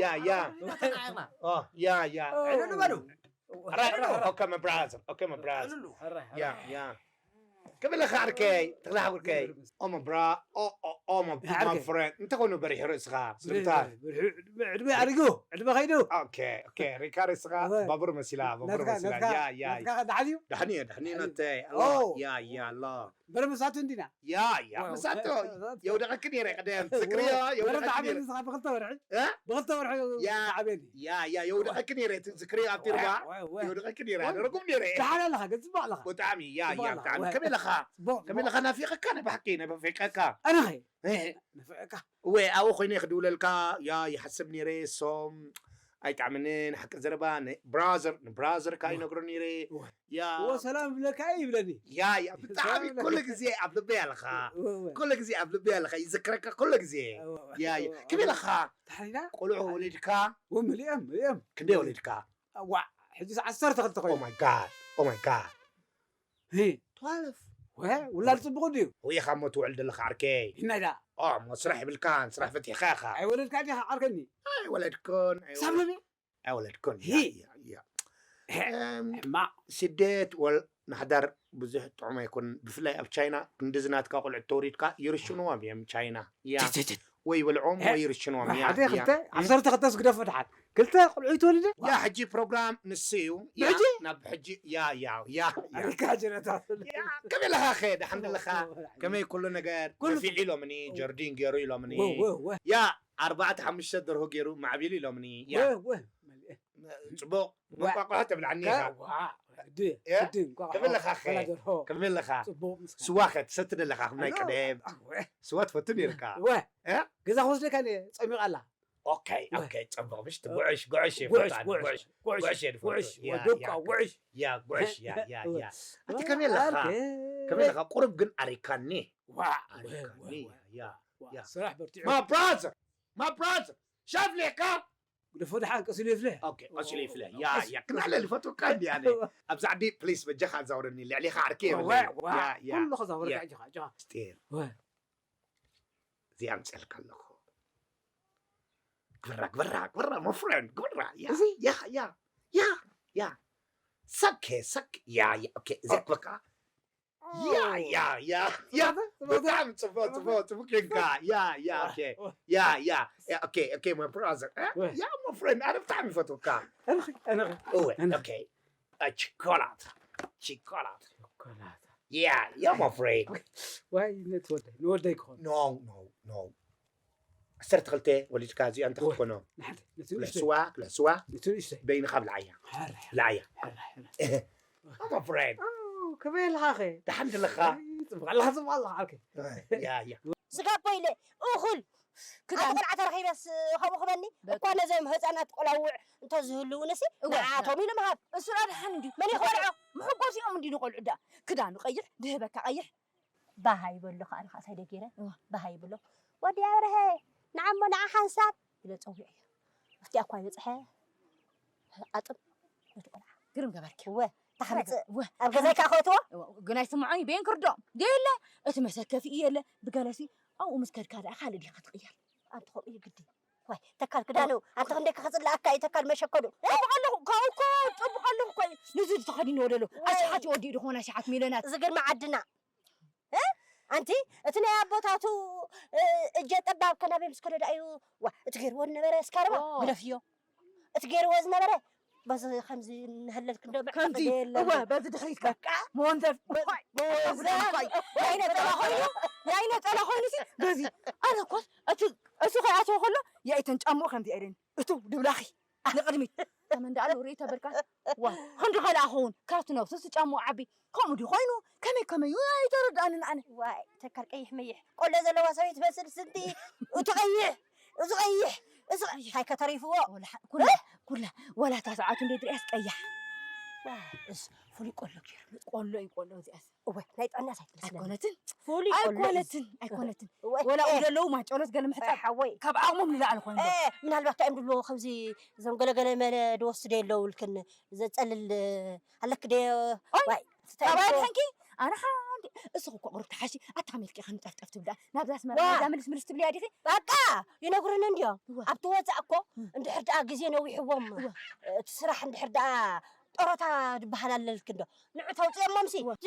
ያ ያ ተናዒቕና ኦ ያ ያ ዕልሉ በሉ ኦከ my brother, ኦከ my brother. ዕልሉ ያ ያ ክብለኻ ዓርከይ ተክለ ሓጉርከይ ኦሞ ብራ ኦሞ my friend እንተ ኮይኑ በሪሑ ርእስኻ ስለምንታይ ዕድመ ኣድጊ ዕድመ ከይዱ ኦኬ ኦኬ ሪካ ርእስኻ ባቡር መሲላ ባቡር መሲላ ያ ያ ናትካ ዳሓን እዩ ዳሕኒ እየ ዳሕኒ ናተይ ኣሎ ያ ያ ኣሎ በረ መሳቱ እንዲና ያ ያ መሳቶ የውደቐኪ ነይረ ቀደም ትዝክርዮ ወረ የውደቐኪ ተዓብየኒ ነይረ ንስኻ ብክልተ ወርሒ እ? ብክልተ ወርሒ ያ ተዓብየኒ ያ ያ የውደቐኪ ነይረ ትዝክርዮ ኣብቲ ሩባ ወይ፣ ወይ። የውደቐኪ ነይረ ኣነ ርጉም ነይረ እየ ደሓን ኣለኻ ግን ፅቡቅ ኣለኻ ብጣዕሚ ያ ያ ጽቡቕ ብጣዕሚ ኣለኻ። ከመይ ኣለኻ ጽቡቕ፣ ከመይ ኣለኻ ናፊቐካ ናይ ብሓቂ ናይ ብፍቅረካ ኣነኸ እ፣ ንፍቅካ እወ ኣብኡ ኮይነ ክድውለልካ ያ ይሓስብ ነይረ ሶም ኣይጣዕምንን ሓቂ ዘረባ ን- ብራዘር ንብራዘር ከኣ ይነግሮ ነይረ እወ። ያ እዎ ሰላም ይብለካ እዩ ይብለኒ ያ ያ ብጣዕሚ ኩሉ ግዜ ኣብ ልበይ ኣለኻ እወ፣ እወ። ኩሉ ግዜ ኣብ ልበይ ኣለኻ ይዝክረካ ኩሉ ግዜ እወ፣ እወ። ያ ያ ከመይ ኣለኻ ተሓሪና ቆልዑ ወሊድካ እወ፣ መሊኦም መሊኦም ክንደይ ወሊድካ ዋ ሕጂ ዓሰርተ ክልተ Oh ኮይኑ my God, oh my God. ሂ። ትዋልፍ። ወ-፣ ውላድ ጽቡቕ ድዩ? ወይ ኢኻ እሞ ትውዕል ዘለኻ ዓርከይ። ይናይ ደኣ። ኦ፣ እሞ ስራሕ የብልካን፣ ስራሕ ፈቲሕካ ኢኻ። ኣይወለድካ ዲኻ ዓርከኒ? ኣይወለድኩን፣ ኣይወለድ-፣ ክሳብ ሎሚ? ኣይወለድኩን። ሂ። ያ፣ ያ፣ ያ። ሕማቕ። ስደት ወል-፣ ንሓዳር ብዙሕ ጥዑም ኣይኮነን። ብፍላይ ኣብ ቻይና ክንድዚ ናትካ ቆልዑት ተወሪድካ ይርሽንዎም እዮም ቻይና። ያ። ትትትት። ወይ ይበልዖም ወይ ይርሽንዎም። ያ፣ ሓደ ያ። ክልተ፣ ዓሰርተ ክልተ ስግደፎ ድሓን። ክልተ ቆልዑ ተወሊደ? ያ፣ ሕጂ ፕሮግራም ንሱ እዩ። ያ፣ ብሕጂ? ናብ ሕጂ፣ ያ፣ ያ፣ ያ፣ ያ። ኣሪካ ጀነታት። ያ፣ ከመይ ኣለኻ ኸ? ደሓን ደለኻ? ከመይ ኩሉ ነገር? ኩሉ ነፊዕ ኢሎምኒ፣ ጀርዲን ገይሩ ኢሎምኒ። ወ-፣ ወ-፣ ወ-። ያ፣ ኣርባዕተ ሓሙሽተ ደርሆ ገይሩ ማዕቢሉ ኢሎምኒ። ያ። ወ-፣ ወ-፣ መልኤ። ጽቡቕ። ዋ። እንቋቑሖ ተብልዓኒ ኢኻ። ዋ፣ ግዲ፣ እ? ግዲ፣ እንቋቑሖ፣ ከመይ ኣለኻ ኸ? ወላ ደርሆ። ከመይ ኣለኻ? ጽቡቕ፣ ምስጋና። ስዋ ኸ ትሰቲ ደለኻ? ከም ናይ ኣነ፣ ቀደም። ኣወ። ስዋ ትፈቱ ነይርካ። ወ። እ? ገዛ ክወስደካ እየ፣ ጸሚቓ ኣላ። ኦኬ፣ ወ። ኦኬ፣ ጽቡቕ። ምሽ፣ እ። ጉዕሽ፣ ጉዕሽ እየ ጉዕሽ፣ ዝፈቱ ኣነ፣ ጉዕሽ፣ ጉዕሽ፣ ጉዕሽ፣ ጉዕሽ እየ ዝፈቱ። ጉዕሽ፣ ያ፣ ወ፣ ዶቃ፣ ያ። ጉዕሽ። ያ፣ ጉዕሽ፣ ያ፣ ያ፣ ወ። ያ። ኣቲ ከመይ ኣለኻ? ኣርከ። ከመይ ኣለኻ? ቁሩብ ግን ኣሪካኒ። ዋ፣ ወ፣ ኣሪካኒ። ወ፣ ወ። ያ፣ ዋ፣ ያ። ስራሕ በርቲዑ። My brother! My brother! ሻፍሌካ! ግደፎ ደሓን፣ ቀስ ኢሉ ይፍለ። ኦኬ፣ ቀስ ኢሉ ይፍለ። ያ፣ ቀስ-፣ ያ፣ ክናለ ልፈትወካ እንዲ ኣነ። ኣብዚ ዓዲ ፕሊስ በጃኻ ኣዛውረኒ፣ ልዕሌኻ ዓርኪ የብለይ። ዋ፣ ዋ፣ ያ፣ ያ። ኩሉ ከዛውረካ ያ። ኣጆኻ፣ ኣጆኻ። ስቴር። ዋ። እዚኣ ኣምፅኣልካ ኣለኹ። ግበራ፣ ግበራ፣ ግበራ፣ my friend፣ ግበራ። ያ፣ እዚ? ያ፣ ያ፣ ያ፣ ያ። ሰክ፣ ሰክ። ያ፣ ያ፣ ኦኬ፣ እዚኣ ኦኬ። ክበካ። ያ፣ ያ፣ ያ፣ ያ። ጽቡቕ፣ ጽቡቕ። ብጣዕሚ ጽቡቕ፣ ጽቡቕ፣ ጽቡቕ ጌርካ። ያ፣ ያ፣ ዋ፣ ኦኬ። ዋ። ያ፣ ያ፣ ያ፣ ኦኬ፣ ኦኬ፣ my brother። እ? ዋ። ያ፣ my friend፣ ኣነ ብጣዕሚ ይፈትወካ። ኣነኸ፣ ኣነኸ፣ እወ፣ ኣነኸ። ኦኬ። አ፣ ቸኮላት፣ ቸኮላት። ቸኮላት። ያ፣ ያ፣ my friend። ዋይ፣ ነቲ ወደይ፣ ንወደይ ክኾን። No, no, no። ዓሰርተ ክልተ ወሊድካ እዚኣ እንታይ ክትኮኖ? ንሓንቲ፣ ነቲ ንእሽተይ። ክለስዋ፣ ክለስዋ። ነቲ ንእሽተይ። በይንኻ ብልዓያ። ሓራይ፣ ሓራይ። ብልዓያ። ሓራይ፣ ሓራይ። I'm a friend። ኦ፣ ከመይ ኣለኻ ኸ? ደሓን ደለኻ? ኣይ፣ ጽቡቕ ኣለኻ፣ ጽቡቕ ኣለኻ፣ ዓርከይ። ያ፣ ያ። ስጋ እኮ ኢለ፣ እኹል። ክዳን። ኣቲ ቆልዓ ተረኺበስ ከምኡ ክበኒ? በቃ። እኳ ነዞም ህጻናት ቆላውዕ እንተዝህልዉንሲ፣ እወ። ንዓቶም ኢሉ ምሃብ። እሱ ደኣ ደሓን እንድዩ። መን እዩ ቆልዖ? ምሕጎስ እዮም እንድዩ ንቆልዑ ደኣ። ክዳኑ ቀይሕ፣ ድህበካ ቀይሕ። ባሃ ይበሎ ከኣ ንኻሳይ ደጊረ። እወ። ባሃ ይብሎ። "ወዲ ኣብርሀ፣ ንዓሞ ንዓ ሓንሳብ" ኢለ ጸዊዐዮ። መፍትያ እኳ ይበጽሐ። ኣጥም ነቲ ቆልዓ። ግርም ገበርኪ። እወ፣ ተሓምጽእ። እወ። ኣብ ገዛይ ከኣ ከእትዎ? እወ፣ ግን ኣይስምዖን እዩ፣ በየን ክርድኦም? የለ፣ እቲ መሰከፊ የለ፣ ብገለሲ ኣብኡ ምስ ከድካ ደኣ ካልእ ዲኻ ክትቕየር? ኣንቲ ከምኡ እዩ ግዲ። ዋይ፣ ተካል ክዳኑ፣ ኣንቲ ክንደይ ክጽልኣካ እዩ ተካል መሸከዱ። ጽቡቕ ኣለኹ፣ ካብኡ እኮ ጽቡቕ ኣለኹ እኮ እዩ። ንዚ ተኸዲንዎ ደሎ፣ ዋይ። ኣሽሓት ይወዲኡ ድኾን ኣሽሓት ሚልዮናት። እዚ ግን መዓድና። እ? ኣንቲ፣ እቲ ናይ ኣቦታቱ፣ እ፣ እጀ ጠባብ ከናበይ ምስ ከደ ደኣ እዩ፣ ዋ፣ እቲ ገይርዎ ዝነበረ ስካርባ ኦ። ግደፍዮ። እቲ ገይርዎ ዝነበረ፣ በዚ ከምዚ እናሃለልክ እንዶ መዕጸፊ ከምዚ፣ የለን። እወ፣ በዚ ድሕሪትካ። በቃ። መወንዘፍ። በ-፣ ዋይ፣ መወንዘፍ። ዋይ፣ ናይ ነጠላ ኮይኑ፣ ናይ ነጠላ ኮይኑሲ፣ በዚ። ኣነ እኮ፣ እቲ፣ እሱ ከይኣትዎ ከሎ፣ ያኢተን ጫምኡ ከምዚ ኣይደን። እቱ ድብላኺ። ንቕድሚት። ከመን ደኣ ሎሪ ተበልካ? ዋ፣ ክንዲ ካልኣ ኸውን። ካብቲ ነብሱ ስጫሙ ዓቢ። ከምኡ ድዩ ኮይኑ? ከመይ ከመይ እዩ? ኣይተረድኣንን ኣነ። ዋይ፣ ተካል ቀይሕ መይሕ። ቆሎ ዘለዋ ሰበይቲ ትመስል ስንቲ። እቱ ቀይሕ፣ እዚ ቀይሕ፣ እዚ ቀይሕ። እንታይ ከተሪፍዎ? ወላ ሓ-፣ ኩላ፣ ኩላ። ወላ እታ ሰዓቱ እንደ ድሪያስ ቀያሕ። ዋይ፣ እስ ፍሉይ ቆሎ ገይሩ። ቆሎ እዩ ቆሎ እዚኣስ። እወ፣ ናይ ጥዕና ሳይክል ስለ ኣይኮነትን። ፍሉይ ቆሎ እዩ። ኣይኮነትን፣ ኣይኮነትን። እወ፣ ወላ እ። ዘለዉ ማጨሎት ገለ ምሕጻብ ኣይ ሓወይ። ካብ ዓቕሞም ንላዕሊ ኮይኑ ዶ? እ፣ ምናልባት እንታይ እዮም ድብልዎ ከምዚ እዞም ገለገለ መለ ድወስዱ የለውልክን ዘጸልል ኣለክ ደ ኦይ፣ ዋይ፣ እንታይ ካብኣ ይብልዎ? ድሕንኪ ኣነ ሓንቲ እስኺ እኮ ቁሩብ ተሓሺ ኣታ ከመይ ኢልኪ ኢኺ ንጠፍጠፍ ትብሊ ደኣ? ናብዛ ኣስመራ ዋ። ናብዛ ምልስ ምልስ ትብልያ ዲኺ? በቃ ይነግሩኒ እንድዮም። እወ። ኣብቲ ወጻእ እኮ እም። እንድሕር ደኣ ግዜ ነዊሕዎም እወ። እቲ ስራሕ እንድሕር ደኣ ጦሮታ ዝበሃል ኣለልክ እንዶ ንዑ ተውፅኦሞምሲ እወ። እቲ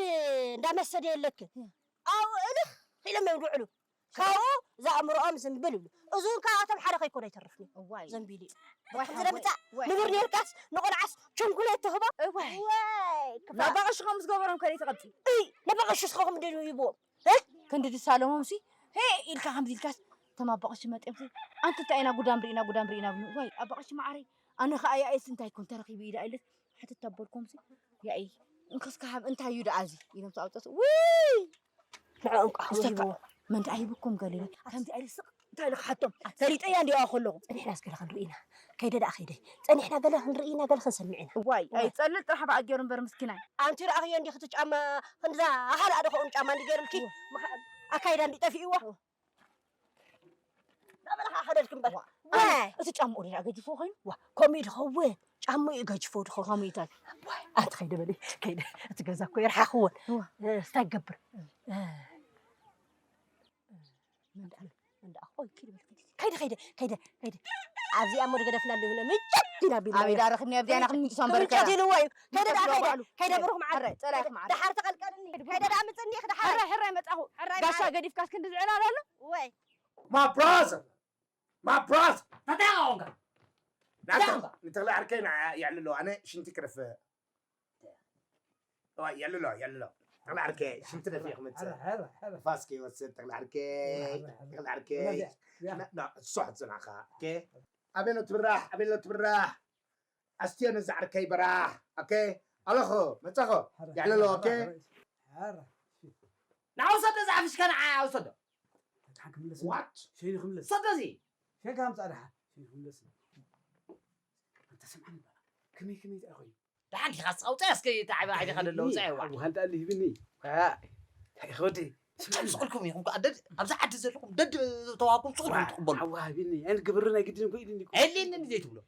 እንዳመሰደ የለክን እወ። ኣብኡ እልኽ ኢሎም እዮም ዝውዕሉ ካብኡ ዝኣእምሮኦም ዝንብል ይብሉ እዚውን ካብኣቶም ሓደ ከይኮነ ኣይተርፍን እዩ እዋይ ዘንቢሉ እዩ ዋይ ከም ሓወይ፣ ስለምፃእ ዋይ ንቡር ሓወይ። ኔርካስ ንቆልዓስ ችንኩሌት ትህቦ እዋይ። ዋይ ክፋእ ናባቕሽ ከም ዝገበሮም ከደይ ትቐብፂ እይ ነባቕሽ እስኸኹም ድዩ ይብዎም ክንዲ ድሳለሞም ሲ ሄ ኢልካ ከምዚ ኢልካስ ተማባቕሽ መጤምሲ ኣንቲ እንታይ ኢና ጉዳም ርኢና ጉዳም ርኢና ብሉ ዋይ ኣባቕሽ ማዓረይ ኣነ ኸዓ ያኤስ እንታይ ኮን ተረኺቡ ኢላ ኢለት ሕትት ኣበልኮምሲ ያኢ እንክስካ ሃብ እንታይ እዩ ደኣ እዚ ኢሎም ተኣውፀሱ ውይ ንዕኦም ከዓ ስተካ ይህብዎ። መን ደኣ ሂብኩም ገሊሉ ከምዚ ኣይልስቕ እንታይ ኢሉ ክሓቶም ፈሊጠያ እንዲዋ ከለኹ ፀኒሕናስ ገለ ክንርኢ ኢና ከይደ ደኣ ከይደ ፀኒሕና ገለ ክንርኢ ኢና ገለ ክንሰምዕ ኢና እዋይ ኣይፀልል ጥራሕ በኣገሩ እምበር ምስኪናይ ኣንቲ ረኣኽዮ እንዲ ክትጫማ ክንዛ ኣኻልኣ ዶ ከኡን ጫማ እንዲ ገይርልኪ ኣካይዳ እንዲ ጠፊእዎ ናበለኻ ከደልክ እምበር ዋ፣ ዋይ እቲ ጫምኡ ዲና ገዲፎ ኮይኑ ዋ ከምኡ እዩ ዝኸውን ጫማ እዩ ገጅፎ ድኾ ከመይታይ ኣቲ ከይደ በለ ከይደ እቲ ገዛ እኮ የርሓኽዎን። ስታይ ገብር መንዳኣ ኾይ ኪድ በል ከይደ ከይደ ከይደ ከይደ ኣብዚኣ ሞ ገደፍና ኣለሁ ለ ምጨት ኢና ቢላ ኣበይ ዳረኽብኒ ኣብዚኣ ኢና ክንምጭሶ እምበር ምጨት ኢልዎ እዩ። ከይደ ዳ ከይደ ከይደ ብሩኽ መዓረ ጸላእክ መዓረ ደሓር ተቐልቀልኒ ከይደ ዳ ምጽኒ ክደሓር ሕራይ ሕራይ መጻኹ። ሕራይ ጋሻ ገዲፍካስ ክንዲ ዝዕላል ኣሎ ወይ My brother! My brother! ታታይ ኣኾንካ? ናታ ንተኽለ ዓርከይ ንዓ የዕልሎ ኣነ ሽንቲ ክረፍ እዋ የዕልሎ የዕልሎ ተኽለ ዓርከይ ሽንቲ ደፊ ክመጽእ ንፋስ ከይወስድ ተኽለ ዓርከይ ተኽለ ዓርከይ ሶሕ ዝናኻ ኣቤሎ ትብራህ ኣቤሎ ትብራህ ኣስትዮ ነዛ ዓርከይ በራህ ኦኬ ኣለኹ መጻኹ የዕልሎ ኦኬ ንዓ ውሰዶ ዝዓፍሽካ ንዓ ውሰዶ What? ሸይኑ ክምለስ ሰዶ እዚ ሸጋ ምጻ ደሓ ሸይኑ ክምለስ እንተ ስምዓኒ በላ ከመይ ከመይ እንታይ ኮይኑ ደሓን ዲኻ ስኻ ውጻእ እስከ ተዓቢ ዓይዲኻ ደሎ ውጻእ ይዋ ኣቡ ሃንታ ኣሊ ሂብኒ እንታይ ኸወዲ ስምዓኒ ስቕልኩም ኢኹም ከኣ ደድ ኣብዚ ዓዲ ዘለኹም ደድ ተዋኩም ስቕልኩም ትቕበሉ ኣቡ ሃቢኒ ኣን ግብር ናይ ግድን ኮ ኢድኒ ኮ ኤሊን እንዴ ትብሎ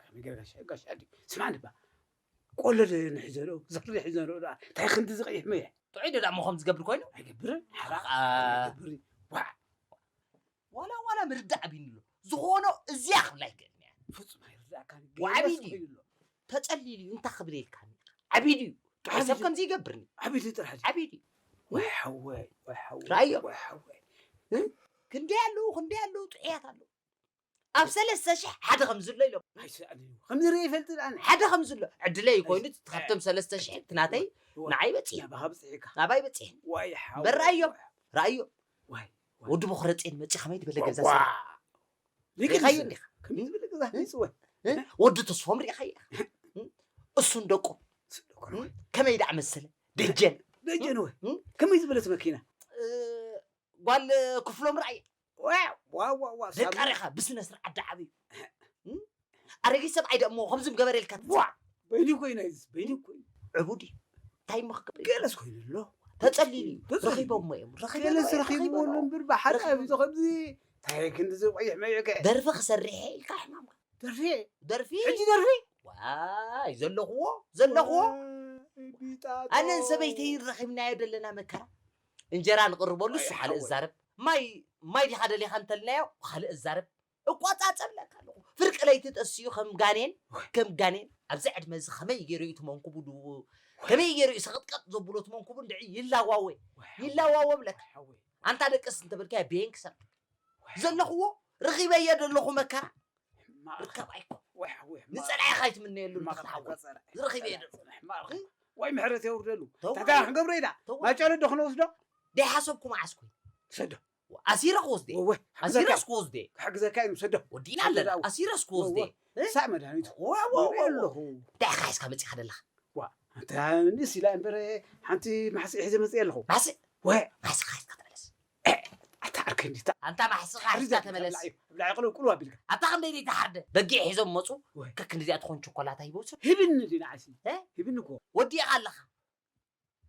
ከመይ ገርጋሽ ጋሽ ኣዲ ስምዓኒ ባ ቆሎ ንሕዘሮ ዘኽሪ ንሕዘሮ እንታይ ክንዲ ዝቕይሕ መየ ጥዑይ ዶ ደኣ ምኾም ዝገብር ኮይኑ ኣይገብርን ኣይገብርን ዋዕ ዋላ ዋላ ምርዳእ ኣቢኒ ኣሎ ዝኾኖ እዚኣ ክብላ ይክእል ፍጹም ኣይርዳእካን ዋዕቢኒ ተጸሊሉ እዩ እንታይ ክብል ኢልካኒ ዓቢዱ እዩ ጥዑይ ሰብ ከምዚ ይገብርኒ ዓቢዱ ጥራሕ ዓቢዱ እዩ ወይ ሓወይ ወይ ሓወይ ራእዮ ወይ ሓወይ ክንደይ ኣለዉ ክንደይ ኣለዉ ጥዑያት ኣለዉ ኣብ ሰለስተ ሽሕ ሓደ ከም ዝሎ ኢሎም ኣይስኣልን እዩ ከም ዝርኢ ይፈልጥ ደኣ ሓደ ከም ዝሎ ዕድለይ ኮይኑ ካብቶም ሰለስተ ሽሕ እቲ ናተይ ንዓይ በፂሑ ናባኻ ብፅሒካ ናባይ በፂሑ ዋይ ሓው በራዮም ራእዮ ዋይ ወዲ ቦኽረፅን መፂ ከመይ ዝበለ ገዛ ዋ ሪኻዮ እንዲኻ ከመይ ዝበለ ገዛ ይፅወ ወዲ ተስፎም ሪኻዮ እሱን ደቁ ከመይ ደኣ መሰለ ደጀን ደጀን ወይ ከመይ ዝበለት መኪና ጓል ክፍሎም ርኣየ ደቃሪኻ ብስነ ስርዓት ደዓብዩ ኣረጊት ሰብኣይ ደሞ ከምዚ ምገበረ ኢልካ ዋ በይኒ ኮይና እዩ በይኒ ኮይኑ ዕቡድ እዩ እንታይ እሞ ክገብር ገለስ ኮይኑ ኣሎ ተጸሊሉ እዩ ተጸሊሉ። ረኺቦሞ እዮም ረኺቦሞ ገለስ እዮም፣ ረኺብዎ ረኺቦሞ። ኣሎ እምበር ብሓቂ ኣብዚ ከምዚ እንታይ ክንዲ ዝቆይሕ መይዕከ ደርፊ ክሰርሕ እየ ኢልካ ሕማምካ ደርፊ ደርፊ ሕጂ ደርፊ ዋይ ዘለኽዎ ዘለኽዎ ቢጣጦ ኣነን ሰበይተይን ረኺብናዮ ዘለና መከራ እንጀራ ንቕርበሉ እሱ ካልእ እዛረብ ማይ ማይ ዲኻ ደሊኻ እንተልናዮ ካልእ እዛረብ እቋጻጸብለካ ኣለኹ ፍርቂ ለይቲ ጠስዩ ከም ጋኔን ከም ጋኔን ኣብዚ ዕድመ እዚ ከመይ ገይሩ እዩ ትመንኩቡ ድዉ ከመይ ገይሩ እዩ ሰቕጥቀጥ ዘብሎ ትመንኩቡ እንድዒ ይላዋወ ይላዋወ ብለካ ኣንታ ደቅስ እንተበልካዮ ቤን ክሰብ ዘለኽዎ ረኺበዮ ዘለኹ መከራ ርከብ ኣይኮ ወይ ሓወይ ንጸላኢኻ ኣይትምነየሉ ንኽትሓወ ዝረኺበዮ ዘለኹ ወይ ምሕረት የውርደሉ ታታ ክንገብሮ ኢና ማጨሎ ዶ ክንወስዶ ደይሓሰብኩ መዓስ ኮይ ሰዶ ኣሲረ ክወስደ ኣሲረስ ክወስደ ክሕግዘካ እዩ ሰዶ ወዲና ኣለና ኣሲረስ ክወስደ ሳዕ መድሃኒት ኣለኹ እንታይ ካ ሒዝካ መፂኻ ደለኻ ንስ ኢላ እምበር ሓንቲ ማሕስእ ሒዘ መፅእ ኣለኹ ማሕስእ ወይ ማሕስኻ ሒዝካ ተመለስ ኣታ ዓርከይ እንዲታ ኣንታ ማሕስኻ ሒዝካ ተመለስ ብላዕ ቅልው ቅልው ኣቢልካ ኣታ ክንደይ ደይ ተሓርደ በጊዕ ሒዞም መፁ ከክንዲዚኣ ትኾን ቸኮላታ ሂቦ ሰብ ሂብኒ ዲና ዓሲ ሂብኒ እኮ ወዲእኻ ኣለኻ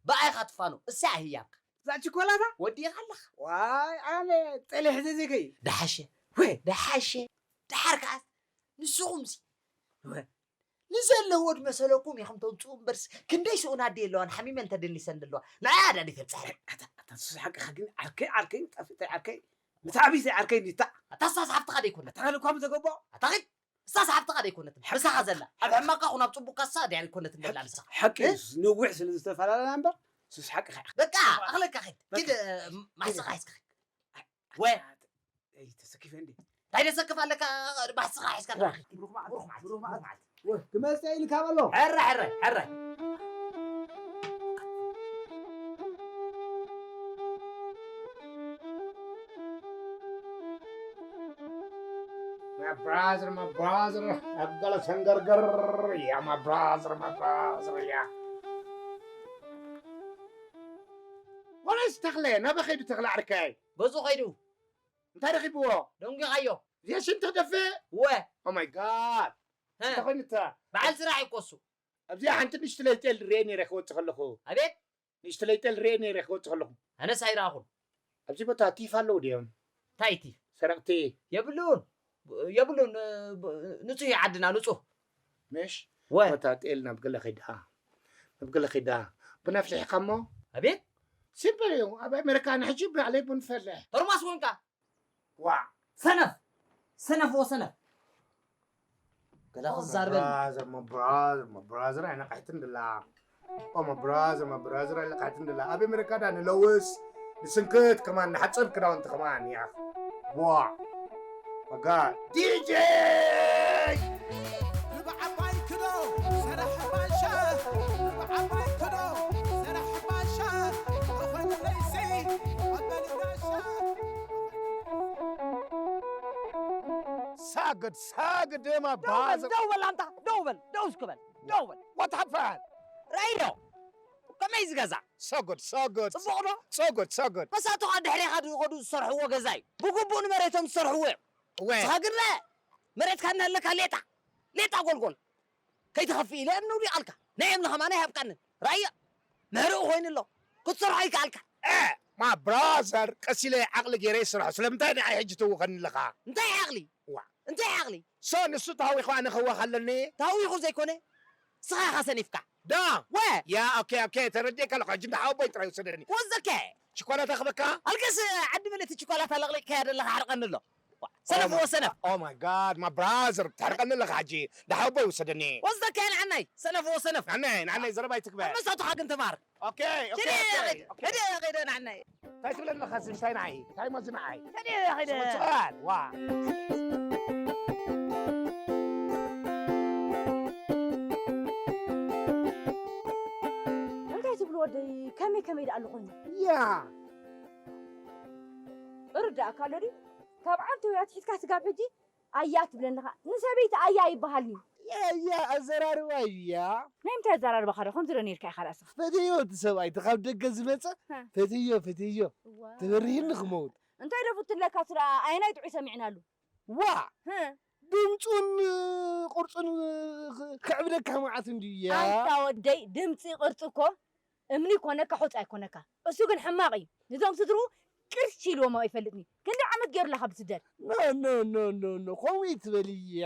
ብኣይኻ ትፋኖ እሳ ህያብካ እዛ ቸኮላታ ወዲእኻ ኣለኻ ዋይ ኣነ ጤለ ሕዘ ዘይከይ ደሓሸ ወይ ደሓሸ ደሓር ከዓስ ንስኹምሲ ወይ ንዘለዎ ድመሰለኩም ኢኹም ተውፅኡ እምበርስ ክንደይ ስኡን ኣደ የለዋን ሓሚመን ተደኒሰን ዘለዋ ንዓይ ኣዳዲ ተብፅሐ ኣታ ሱስ ሓቅኻ ግን ዓርከይ ዓርከይ ጠፍተ ዓርከይ ምታዕቢሰ ዓርከይ እንዲታ ኣታ ሳስ ሓፍትኻ ደይኮነ ኣታ ካልኳም ዘገቦ ኣታ ኺድ እሳ ሰሓብትኻ ደይኮነትን ምሳኻ ዘላ ኣብ ሕማቃ ኹን ኣብ ፅቡቅካ እሳ ድያ ኣይኮነትን ዘላ ምሳኻ ሓቂ ነዊሕ ስለ ዝተፈላለና እምበር ሱስ ሓቂ ኸ በቃ ኣኽለካ ኸድ ኪድ ማሕስኻ ሒዝካ ኸድ ወ ተሰኪፈ እንዲ እንታይ ደሰክፍ ኣለካ ማሕስኻ ሒዝካ ክመፅእ ኢልካ በሎ ሕረ ሕረ ሕረ My brother, my brother, I've got a finger girl. Yeah, my brother, my brother, yeah. ወላይስ ተኽለ ናበ ኸይዱ ተኽለ ዓርከይ ገዙ ኸይዱ እንታይ ረኺብዎ ደንጊኻዮ የሽን ተደፍእ ወ Oh my god እንታይ ኮይኑታ በዓል ስራሕ ይኮሱ ኣብዚኣ ሓንቲ ንሽቲ ለይጤል ርኤ ነይረ ክወፅእ ከለኹ ኣቤት ንእሽተለይ ጤል ርኤ ነይረ ክወፅእ ከለኹ። ኣነስ ኣይረኣኹን። ኣብዚ ቦታ ቲፍ ኣለዉ ድዮም? እንታይ ቲፍ? ሰረቕቲ። የብሉን የብሉን ንፁህ እዩ ዓድና ንፁህ። ምሽ? ወ ኮታ ጤል ናብ ገለ ኺዳ። ናብ ገለ ኺዳ። ቡን ኣፍሊሕካ እሞ? ኣቤት? ሲምፕል እዩ። ኣብ ኣሜሪካ ንሕጂ ባዕለይ ቡን ፈልሕ። ቶርማስ ኮንካ? ዋዕ። ሰነፍ! ሰነፍ ወሰነፍ! ገለ ክዛርበኒ። ብራዘር፣ ሞ ብራዘር፣ ሞ ብራዘር ኣይነቃሕትን ድላ። ኦ፣ ሞ ብራዘር፣ ሞ ብራዘር ኣይነቃሕትን ድላ። ኣብ ኣሜሪካ ዳ ንለውስ፣ ንስንክት ከማን፣ ንሓጽር ክዳውንቲ ከማን፣ ያኽ። ዋዕ። Oh my God. ዲጄ! ብዓባይ ክዶ ሰራሕ ባሻ፣ ብዓባይ ክዶ ሰራሕ ባሻ፣ ንኾይኑ ለይሲ ኣበል ጋሻ። ሳግድ፣ ሳግድ፣ ደማ ደው በል፣ ባዘ- ደው በል፣ ኣንታ፣ ደው በል፣ ደው እስኪ በል፣ ደው በል። What happened? ራይዶ፣ ከመይ ዝገዛ? So good, so good. ጽቡቕ ዶ? So good, so good. መሳቱኻ ድሕሬኻ ዝኸዱ ዝሰርሕዎ ገዛ እዩ። ብግቡእ ንመሬቶም ዝሰርሕዎ እዮም። እወ። ንስኻ ግን ረኣ፣ መሬትካ እናሃለካ ሌጣ፣ ሌጣ ጎልጎል። ከይትኸፍእ ኢለ እምኒ ውዲቓልካ። ናይ እምኒ ከማን ኣይሃብካንን። ራእዮ፣ ምህርኡ ኮይኑ ኣሎ። ክትሰርሖ ኣይከኣልካ። እ፣ my brother፣ ቀስ ኢለ ዓቕሊ ገይረ ይሰርሖ። ስለምንታይ ንዓይ ሕጂ ትውኸኒ ኣለኻ? እንታይ ዓቕሊ? ዋ። እንታይ ዓቕሊ? So፣ ንሱ ተሃዊኹ ኣነ ክህወኽ ኣለኒ? ተሃዊኹ ዘይኮነ፣ ንስኻ ኢኻ ሰኒፍካ። ዳ? ወ። ያ፣ ኦኬ፣ ኦኬ፣ ተረዲኤካ ኣለኹ። ሕጂ እንዳ ሓወቦይ ጥራይ ውሰደኒ። ወዘከ። ችኮላታ ክበካ? ኣልቅስ፣ ዓዲ መለቲ ችኮላታ ለቕሊቕካያ ዘለኻ ሓርቀኒ ኣሎ። ዋ፣ ሰነፍ Oh my ወሰነፍ። Oh my God, my brother፣ ተሕርቀኒ ኣለኻ ሕጂ። እንዳ ሓወቦይ ውሰደኒ። ወዘከ ንዓናይ፣ ሰነፍ ወሰነፍ። ንዓናይ፣ ንዓናይ ዘረባ ኣይትግበር። መሳቱኻ ግን ተማር። ኦኬ፣ ኦኬ፣ ከደ ኦኬ፣ ከደ ኦኬ። ከደ ከደ ንዓናይ። እንታይ ትብለኒ ኣለኻ? እዚ እንታይ ንዓይ? እንታይ እሞ እዚ ንዓይ? ከደ ከደ። ስምዖን ስምዖን፣ ዋ። እንታይ ትብሉ ወደይ? ከመይ ከመይ ደኣ ኣሎ ኮይኑ? ያ። እርዳእካ ኣሎ ድዩ? ካብ ዓንተውያ ኣትሒዝካ ስጋብ ሕጂ ኣያ ትብለኒ ኻ? ንሰበይቲ ኣያ ይበሃል ድዩ? ያ፣ ያ፣ ኣዘራርባ እዩ፣ ያ። ናይ ምንታይ ኣዘራርባኻ ዶ? ከምዚ ዶ ነይርካ ኢኻ ደኣ ንስኻ? ፈትዮ እቲ ሰብኣይ፣ እቲ ካብ ደገ ዝመጸ፣ ሃ። ፈትዮ፣ ፈትዮ። እዋ። ተበሪህኒ ክመውት። እንታይ ዶ ፍትለካ ስራ? ኣየናይ ጥዑይ ሰሚዕናሉ? ዋ! ሃ። ድምጹን ቅርጹን ክዕብደካ መዓት እንድዩ፣ ያ። ኣንታ ወደይ፣ ድምጺ ቅርጺ እኮ እምኒ ይኮነካ፣ ሑጻ ኣይኮነካ። እሱ ግን ሕማቕ እዩ። ንዞም ስድርኡ ቅርሺ ኢልዎም ኣይፈልጥን እዩ። ክንደይ ዓመት ገይሩላ ካብ ዝስደድ? ኖ፣ ኖ፣ ኖ፣ ኖ፣ ኖ። ከምኡ ይትበል እያ።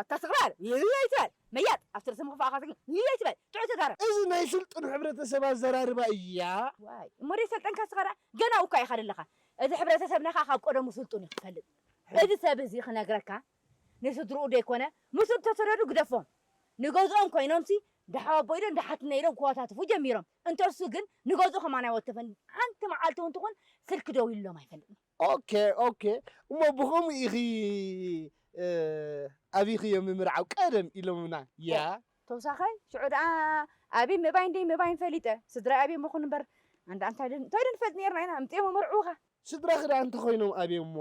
ኣታ ስኽራር፣ ይይ ኣይትበል። መያጥ፣ ኣብቲ ርእሲ ምኽፋእኻ ስግን፣ ይይ ኣይትበል። ጥዑይ ተዛረብ። እዚ ናይ ስልጡን ሕብረተሰብ ኣዘራርባ እያ። ዋይ፣ እሞ ደይ ሰልጠንካ ስኻ ደኣ? ገና እኳ ኢኻ ዘለኻ። እዚ ሕብረተሰብና ኸኣ ካብ ቀደሙ ስልጡን እዩ ክፈልጥ። እዚ ሰብ እዚ ክነግረካ፣ ንስድርኡ ደይኮነ፣ ምስኡ እተሰደዱ ግደፎም። ንገዝኦም ኮይኖምሲ፣ እንዳ ሓወቦይ ኢሎም፣ እንዳ ሓትነይ ኢሎም ክወታትፉ ጀሚሮም። እንተሱ ግን ንገዝኡ ከማን ኣይወተፈን። ሓንቲ መዓልቲ እውን ትኹን ስልኪ ደዊሉሎም ኣይፈልጥን። ኦኬ፣ ኦኬ። እሞ ብኸምኡ ኢኺ፣ እ፣ ኣቢኽዮ ምምርዓው ቀደም ኢሎምና። ያ። ተወሳኻይ፣ ሽዑ ደኣ ኣብይ ምእባይን ደይ ምእባይን ፈሊጠ። ስድራይ ኣብዮም ይኹን እምበር፣ ኣንዳ እንታይ ዶ፣ እንታይ ዶ ንፈልጥ ነይርና ኢና? ኣምጺኦም ኣመርዕዉኻ። ስድራኺ ደኣ እንተኾይኖም ኣብዮም እሞ?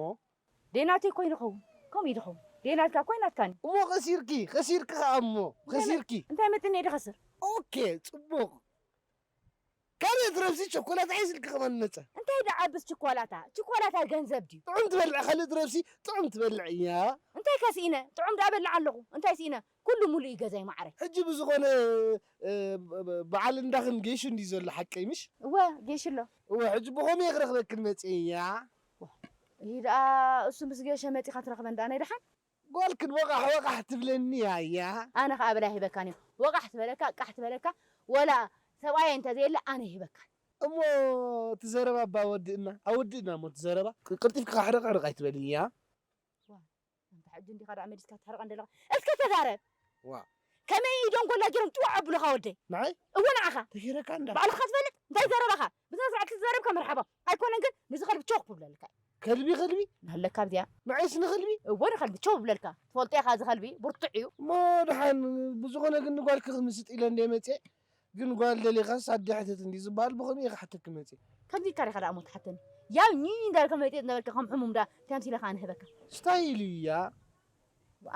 ደይ ናተይ ኮይኑ ኸውን። ከምኡ እዩ ዝኸውን። ደይ ናትካ እኮ ናትካን እዩ። እሞ ኸሲርኪ፣ ኸሲርኪ ኸኣ እሞ፣ እንታይ መ-፣ ኸሲርኪ። እንታይ መጥኒ እየ ዝኸስር? ኦኬ፣ ጽቡቕ። ካልእ ትረብሲ ቸኮላታ ሒዝልኪ ከማን መጸ። እንታይ ደኣ ዓብስ ቸኮላታ? ቸኮላታ ገንዘብ ድዩ? ጥዑም ትበልዕ፣ ካልእ ትረብሲ ጥዑም ትበልዕ እያ። እንታይ ከ ስኢነ? ጥዑም ደኣ በልዕ ኣለኹ። እንታይ ስኢነ? ኩሉ ሙሉእ እዩ ገዛይ ማዕረይ። ሕጂ ብዝኾነ፣ እ፣ ብ-፣ ብ-፣ በዓል እንዳኽን ጌሹ እንድዩ ዘሎ ሓቀይ ምሽ? እወ፣ ጌሹ ኣሎ። እወ፣ ሕጂ ብኸመይ ክረኽበክን መጽየ እያ? ይህ ደኣ እሱ ምስ ጌሸ መጺኻ ትረኽበን ደኣ ናይ ደሓን? ጓልክን ወቓሕ ወቓሕ ትብለኒ እያ። ኣነ ኸኣ በላይ ሂበካን እየ። ወቓሕ ትበለካ፣ ቃሕ ትበለካ፣ ወላ ሰብኣይ እንተ ዘየለ ኣነ ሂበካን። እሞ እቲ ዘረባ እባ ኣወድእና፣ ኣወድእና እሞ እቲ ዘረባ። ቅ-፣ ቅልጢፍካ ሕርቕ ሕርቕ ኣይትበልኒ እያ። ዋ፣ ኣንታ ሕጂ እንዲኻ ደኣ መሊስካ ትሕርቐን ዘለኻ። እስከ ተዛረብ። ዋ። ከመይ ኢዶም ጎላ ገይሮም ጥዋዕ ኣብሉኻ ወደይ? ንዓይ? እወ ንዓኻ። ተገይረካ እንዳ። ባዕልኻ ትፈልጥ? እንታይ ዘረባኻ? ብስነ ስርዓት ተዛረብካ መርሓባ። ኣይኮነን ግን ንዚ ከልቢ ቾክ ክብለልካ እዩ። ከልቢ፣ ከልቢ? ናለካ ኣብዚኣ። ንዓይስ ንኸልቢ? እወ ንኸልቢ ቾክ ክብለልካ። ትፈልጦ ኢኻ እዚ ከልቢ ብርቱዕ እዩ። እሞ ደሓን ብዝኾነ ግን ንጓልኪ ክምስጥ ኢለ እንደ መፅየ። ግን ጓል ደሊኻስ ኣደ ሕተት እንዲ ዝበሃል ብኸመይ ኢኻ ሕተት ክመፅእ? ከምዚ ኢልካ ዲኻ ደኣ እሞ ትሓተኒ? ያው ኝ እንዳልካ መጤጥ እንዳበልካ ከም ሕሙም ደኣ እንታይ ኣምሲለካ ኣነ ህበካ? ስታይል እዩ እያ።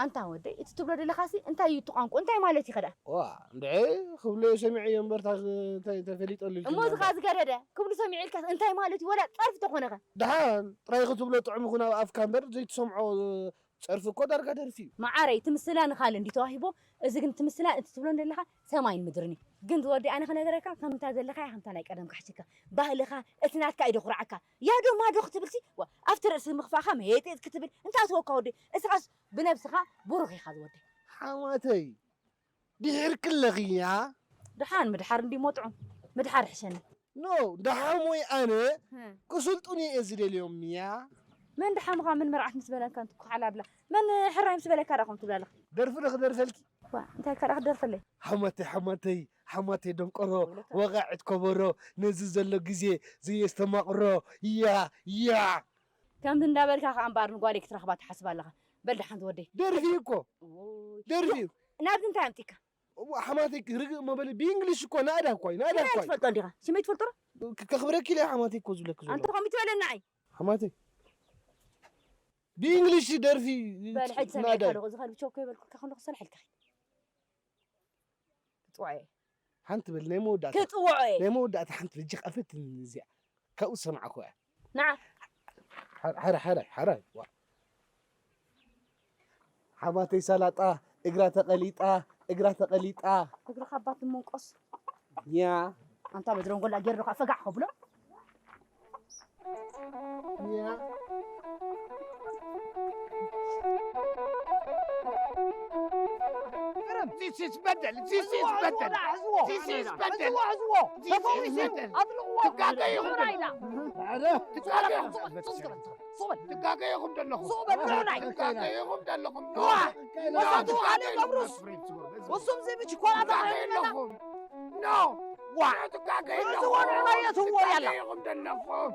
ኣንታ ወደይ፣ እቲ ትብሎ ደለኻሲ እንታይ እዩ እቲ ቋንቋ? እንታይ ማለት እዩ ኸ ደኣ? ዋ፣ እንድዒ ክብሎ ሰሚዐዮ እምበር፣ እታ ዝ-፣ እንታይ ተፈሊጠሉ እሞ እዚ ኸኣ ዝገደደ ክብሉ ሰሚዐ ኢልካስ እንታይ ማለት እዩ? ወላ ጸርፊ ተኾነ ኸ? ደሓን ጥራይ ክትብሎ ጥዑም ይኹን ኣብ ኣፍካ እምበር፣ ዘይትሰምዖ ጸርፊ እኮ ዳርጋ ደርፊ እዩ። መዓረይ፣ እቲ ምስላ ንኻልእ እንድዩ ተዋሂቦ፣ እዚ ግን እቲ ምስላ፣ እቲ ትብሎ እንደለኻ ሰማይን ምድርን እዩ። ግን ዝወዲ ኣነ ክነገረካ፣ ከምታ ዘለኻያ ከምታ ናይ ቀደም ካሕሲካ፣ ባህልኻ፣ እቲ ናትካ እዩ ደኹርዓካ። ያዶ ማዶ ክትብልሲ፣ ዋ፣ ኣብቲ ርእሲ ምኽፋእኻ መየጢጥ ክትብል፣ እንታይ ኣትወካ ወዲ? እስኻስ ብነብስኻ ብሩኽ ኢኻ ዝወዲ። ሓማተይ፣ ድሒርክለኽያ? ደሓን ምድሓር እንዲ ሞጥዑ ምድሓር ሕሸኒ። ኖ፣ ደሓሞይ ኣነ ክስልጡን እየ ዝደልዮም እያ። መን ደሓምኻ ምን መርዓት ምስ በለካ እንትኩሓላ ብላ መን ሕራይ ምስ በለካ ዳኹም ትብላለኽ? ደርፊ ዶ ክደርፈልኪ? ዋ እንታይ ካልኣ ክደርፈለይ? ሓማተይ ሓማተይ ሓማተይ ደንቆሮ ወቓዕት ከበሮ ነዚ ዘሎ ግዜ ዘየስተማቕሮ እያ እያ። ከምዚ እንዳበልካ ከኣ እምበኣር ንጓለይ ክትረኽባ ትሓስብ ኣለኻ። በል ደሓን ዝወደይ። ደርፊ እኮ ደርፊ እዩ። ናብዚ እንታይ ኣምጺካ? ሓማተይ ርግእ መበሊ ብእንግሊሽ እኮ ናእዳ እኮ እዩ ናእዳ እኮ እዩ። ትፈልጦ እንዲኻ ሽመይ ትፈልጦ ዶ? ከኽብረኪ ኢለ ሓማተይ እኮ ዝብለኪ ዘሎ። ኣንተ ከምኡ ትበለና ኣይ። ሓማተይ ብእንግሊሽ ደርፊ በል ሕጂ ሰሚዕካ ናእዳ እዩ። ዶ እዚ ከልቢ ቸኮ ይበልኩልካ ከለኹ ሰላሕ ኢልካ ኺድ። ክጽውዖ እየ። ሓንቲ በል ናይ መወዳእታ ክጽውዖ እየ። ናይ መወዳእታ ሓንቲ በል እጅ ኣፈትኒ እዚኣ ካብኡ ዝሰማዕኩ እያ። ንዓ ሓራይ ሓራይ ሓራይ ዋ ሓማተይ ሳላጣ እግራ ተቐሊጣ እግራ ተቐሊጣ እግርኻ ኣባት መንቆስ ያ ኣንታ በድሮን ጎላ ጌር ዶኻ ፈጋዕ ከብሎ በደል ዚስ በደል ዚስ በደል ዚስ በደል ትጋገ ይኹም ደለኹም ትጋገ ይኹም ደለኹም እሱም ዚ ብችኮላ ተባሂልና ኖ ዋ ትጋገ ይኹም ደለኹም